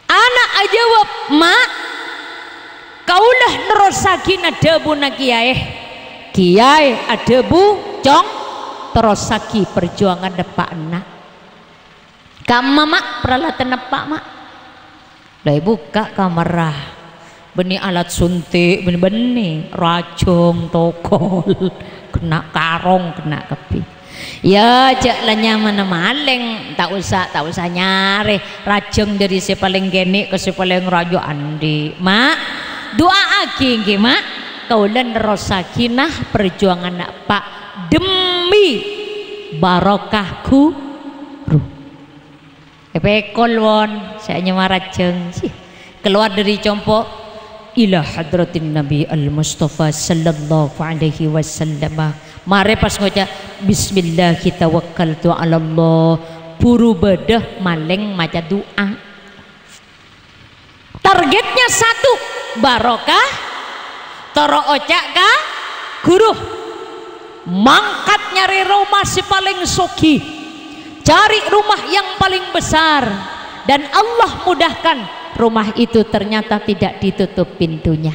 Ana' ajâwâb, "Ma', kaulâ nerrossaghina dhâbuna kèyaè." Kèyaè adhâbu, "Cong, terrossaghi parjuwangan eppa'en, Na'." Kamma, Ma', paralatanna eppa', Ma'? La èbukka' kamarra. Bânnè alat suntik, bânnè-bânnè, rajâng, tokol, kenna' karong, kenna' kabbhi. Yâ, jâ' la nyamana malèng, ta' osa, ta' osa nyarè rajâng dâri sè palèng kènè' ka sè palèng rajâ, andi'. Ma', du'aaghi, èngghi, Ma'. Kaulâ nerrossaghina parjuwanganna eppa' dhemmi barokah ghuru. Èpèkol, won, sè anyama rajâng. Sih. Kalowar dâri compo', ila hadratin Nabi al-Mustafa sallallahu alaihi wasallam. Marè pas ngoca', "Bismillahi tawakkaltu 'alallah." Buru bâdâ malèng maca du'a. Targetnya satu, barokah, terro oca' ka ghuru. Mangkat nyarè roma sè palèng soghi. Cari rumah yang paling besar. Dan Allah mudahkan, rumah itu ternyata tidak ditutup pintunya.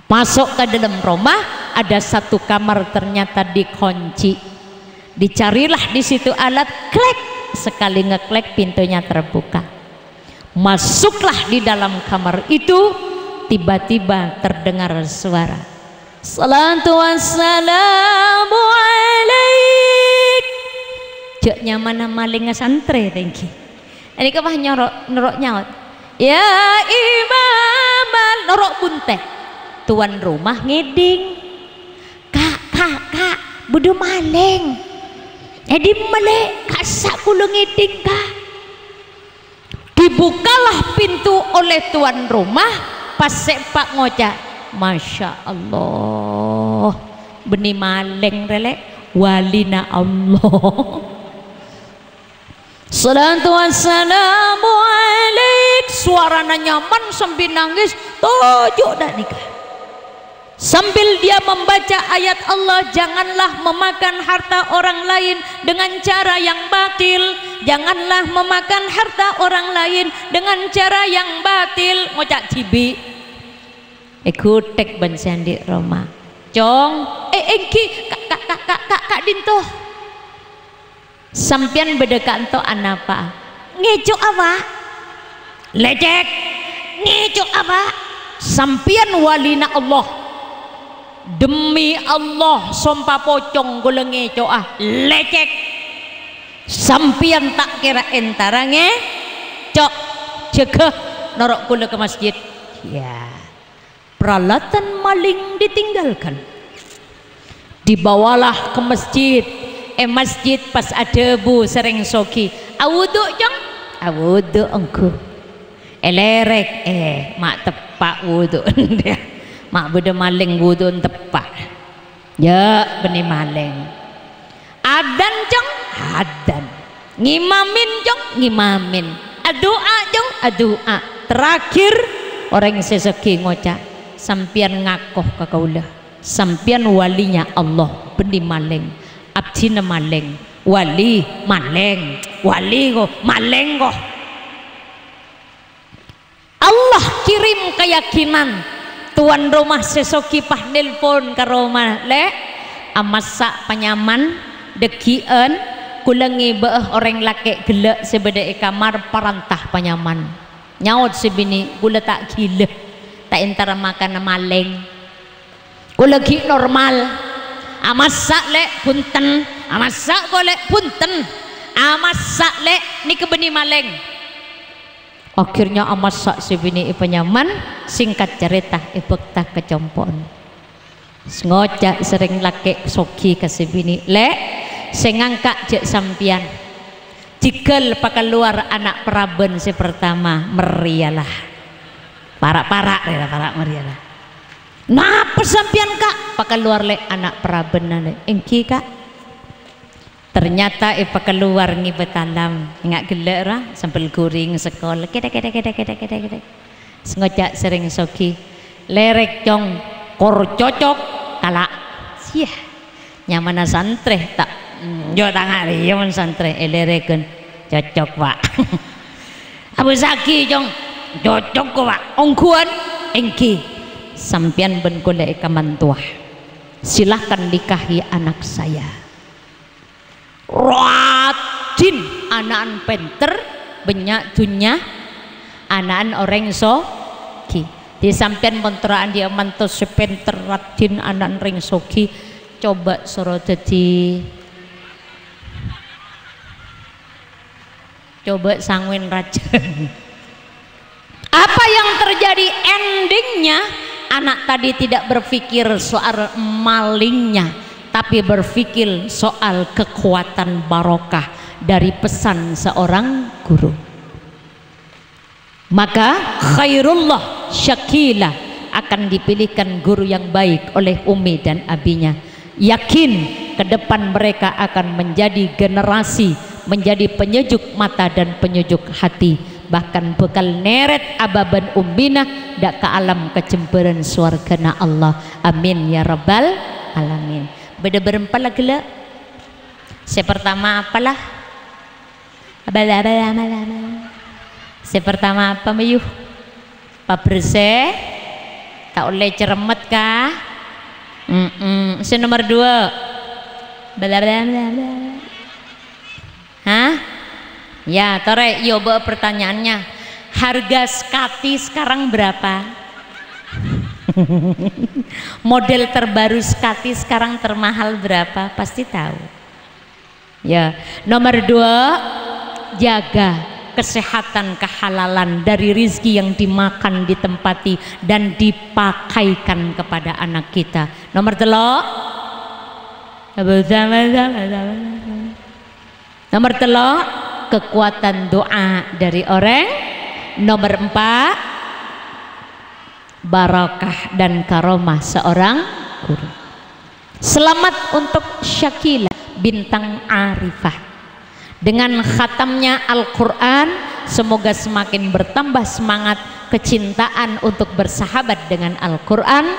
Masuk ke dalam rumah, ada satu kamar ternyata dikunci. Dicarilah di situ alat, klek. Sekali ngeklek, pintunya terbuka. Masuklah di dalam kamar itu, tiba-tiba terdengar suara, "Salatu wassalamu alaik." Jâ' nyamana malèngnga santrè, tèngghi. Nèka pas nyoro', noro' nyaot, "Ya Imam al-," noro' bunte'. Tuan rumah ngèdhing, "Ka', ka', ka', bâdâ malèng." "È dimma, Lè'?" "Ka'issa' kaulâ ngèdhing, Ka'." Dibukalah pintu oleh tuan rumah, pas sè eppa' ngoca', "Masya Allah, bânnè malèng rè, Lè', walina Allah." "Salatu wassalamu alaik." Sowarana nyaman sambi nangès, toju' dâ' nèka. Sambil dia membaca ayat Allah, "Janganlah memakan harta orang lain dengan cara yang batil. Janganlah memakan harta orang lain dengan cara yang batil." Ngoca' dhibi'. Èghutèk bân sè andi' roma. "Cong, eh, èngghi, ka', ka', ka'dinto." Sampèyan bâdâ ka'anto anapa? Ngèco' apa? Lècèk. Ngèco' apa? Sampèyan walina Allah. Demi Allah, sompa pocong kaulâ ngèco'a. Lècèk. Sampèyan ta' kèra entara ngèco'. Jâgâ noro' kaulâ ka masjid. Ya. Peralatan maling ditinggalkan. Dibawalah ke masjid. È masjid pas adhâbu sareng soghi, "Awudu', Cong?" "Awudu', ongghu." Èlèrèk, "Eh, ma' teppa' wudu'." Ma' bâdâ malèng wudu' teppa'. Jâ' bânnè malèng. Adzan, Cong? Adzan. Ngimamin, Cong? Ngimamin. Adu'a, Cong? Adu'a. Terakhir, orèng sè soghi ngoca', "Sampèyan ngako ka kaulâ. Sampèyan walinya Allah, bânnè malèng. Abdhina malèng. Wali, malèng. Wali, ko, malèng, ko." Allah kirim keyakinan. Tuan rumah sè soghi pas nelpon ka roma, "Lè', amassa' panyaman, dhâggi'ân, kaulâ ngèbâ'â orèng lakè' ghellâ' sè bâdâ è kamar paranta panyaman." Nyaot sè binè', "Kaulâ ta' ghilâ, ta' entara makanna malèng. Kaulâ ghi' normal. Amassa', Lè', bhunten. Amassa', Ko', Lè', bhunten. Amassa', Lè', nèka bânnè malèng." Akhirnya amassa' sè binè' èpanyaman, singkat carèta èbhâkta ka compo'na. Ngoca' sareng lakè' soghi ka sè binè', "Lè', sè ngangka' jhâ' sampèyan. Jhâghâl pakalowar ana' parabân sè partama, marèya la." Para'-para' rèya, para' marèya la. "Napa sampèyan, Ka'?" "Pakalowar, Lè', ana' parabânna, Lè'." "Èngghi, Ka'." Ternyata èpakalowar ngibâ talam. Enga' ghellâ' ra, sambel ghuring, sekol. Kèdhek, kèdhek, kèdhek, kèdhek, kèdhek, kèdhek. Ngoca' sareng soghi, "Lèrèk, Cong, kor cocok, kala'." Siyah. Nyamana santrè, ta', mm, jhâ' tang arèya mon santrè, èlèrèghân. "Cocok, Pak." "Abâssaghi, Cong." "Cocok, Pak." "Ongghuwân?" "Èngghi." "Sampèyan bân kaulâ èkamantowa. Silahkan nikahi anak saya." Raddhin, ana'na pènter, bânnya' dhunnya, ana'na orèng soghi. Dhi sampèyan mon terro andi' manto sè pènter, raddhin, ana'na orèng soghi, coba soro dhâddhi, coba sangoèn rajâ. Apa yang terjadi? Endingnya, anak tadi tidak berpikir soal malingnya, tapi berpikir soal kekuatan barokah dari pesan seorang guru. Maka khairullah syakila, akan dipilihkan guru yang baik oleh umi dan abinya. Yakin ke depan mereka akan menjadi generasi, menjadi penyejuk mata dan penyejuk hati, bahkan bhâkal nèrèt abâ bân ummina dâ' ka alam kacembaran sowarghâna Allah. Amin ya rabbal alamin. Bâdâ bârâmpa la ghellâ'? Sè partama apa la? Sè partama apa, Mayu? Pabersè. Ta' ollè ceremmet, Ka'. Mm-mm. Sè nomer dua. Hah? Ya, torè, iyâ, bâ' pertanyaannya. Harga Skati sekarang berapa? Model terbaru Skati sekarang termahal berapa? Pasti tahu. Ya, nomor dua, jaga kesehatan, kehalalan dari rizki yang dimakan, ditempati, dan dipakaikan kepada anak kita. Nomor tello', nomor tello', kekuatan doa dari orang. Nomor empat, barakah dan karomah seorang guru. Selamat untuk Syakila, bintang arifah. Dengan khatamnya Al-Quran, semoga semakin bertambah semangat, kecintaan untuk bersahabat dengan Al-Quran,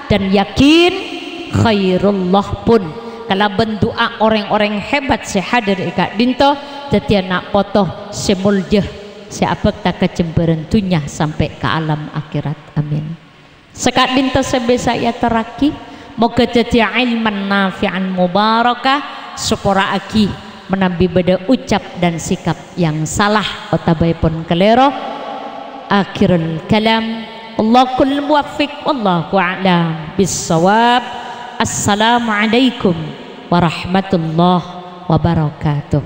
dan yakin Khairullah pun kalabân du'a orèng-orèng hebat sè hadir è ka'dinto, dhâddhiyâ na' poto sè molja, sè abhâkta ka jembhârân dhunnya sampè' ka alam akhèrat. Amin. Saka'dinto sè bisa èatorraghi, moghâ dhâddhiyâ ilman nafi'an mubarakah, sapora'aghi manabi bâdâ ucap dan sikap yang salah otabâèpon kalèro. Akhirul kalam, Allahul muwaffiq, wallahu a'lam bissawab. Assalamualaikum warahmatullahi wabarakatuh.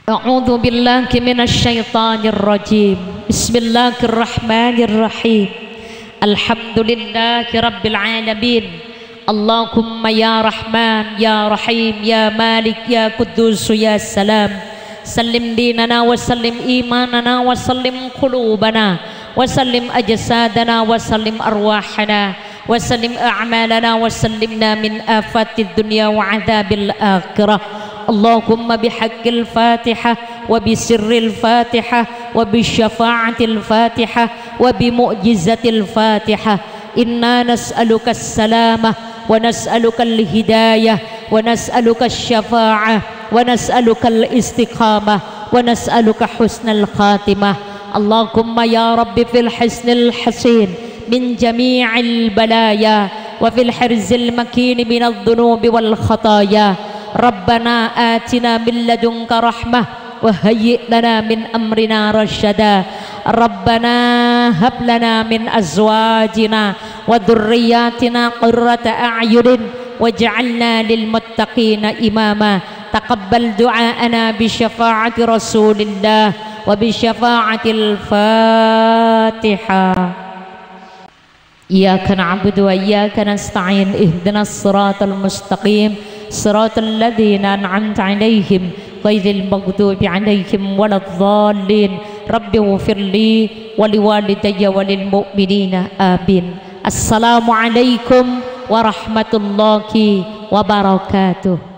A'udzu billahi minasy syaithanir rajim. Bismillahirrahmanirrahim. Alhamdulillahi rabbil alamin. Allahumma ya Rahman, ya Rahim, ya Malik, ya Quddus, ya Salam. Sallim dinana wa sallim imanana wa sallim qulubana wa sallim ajsadana wa sallim arwahana. وسلم أعمالنا وسلمنا من آفات الدنيا وعذاب الآخرة. اللهم بحق الفاتحة وبسر الفاتحة وبشفاعة الفاتحة وبمعجزة الفاتحة إنا نسألك السلامة ونسألك الهداية ونسألك الشفاعة ونسألك الاستقامة ونسألك حسن الخاتمة. اللهم يا رب في الحصن الحصين من جميع البلايا وفي الحرز المكين من الذنوب والخطايا. ربنا آتنا من لدنك رحمة وهيئ لنا من أمرنا رشدا. ربنا هب لنا من أزواجنا وذرياتنا قرة أعين واجعلنا للمتقين إماما. تقبل دعاءنا بشفاعة رسول الله وبشفاعة الفاتحة. إياك نعبد وإياك نستعين. اهدنا الصراط المستقيم. صراط الذين أنعمت عليهم غير المغضوب عليهم ولا الضالين. رب اغفر لي ولوالدي وللمؤمنين. آمين. السلام عليكم ورحمة الله وبركاته.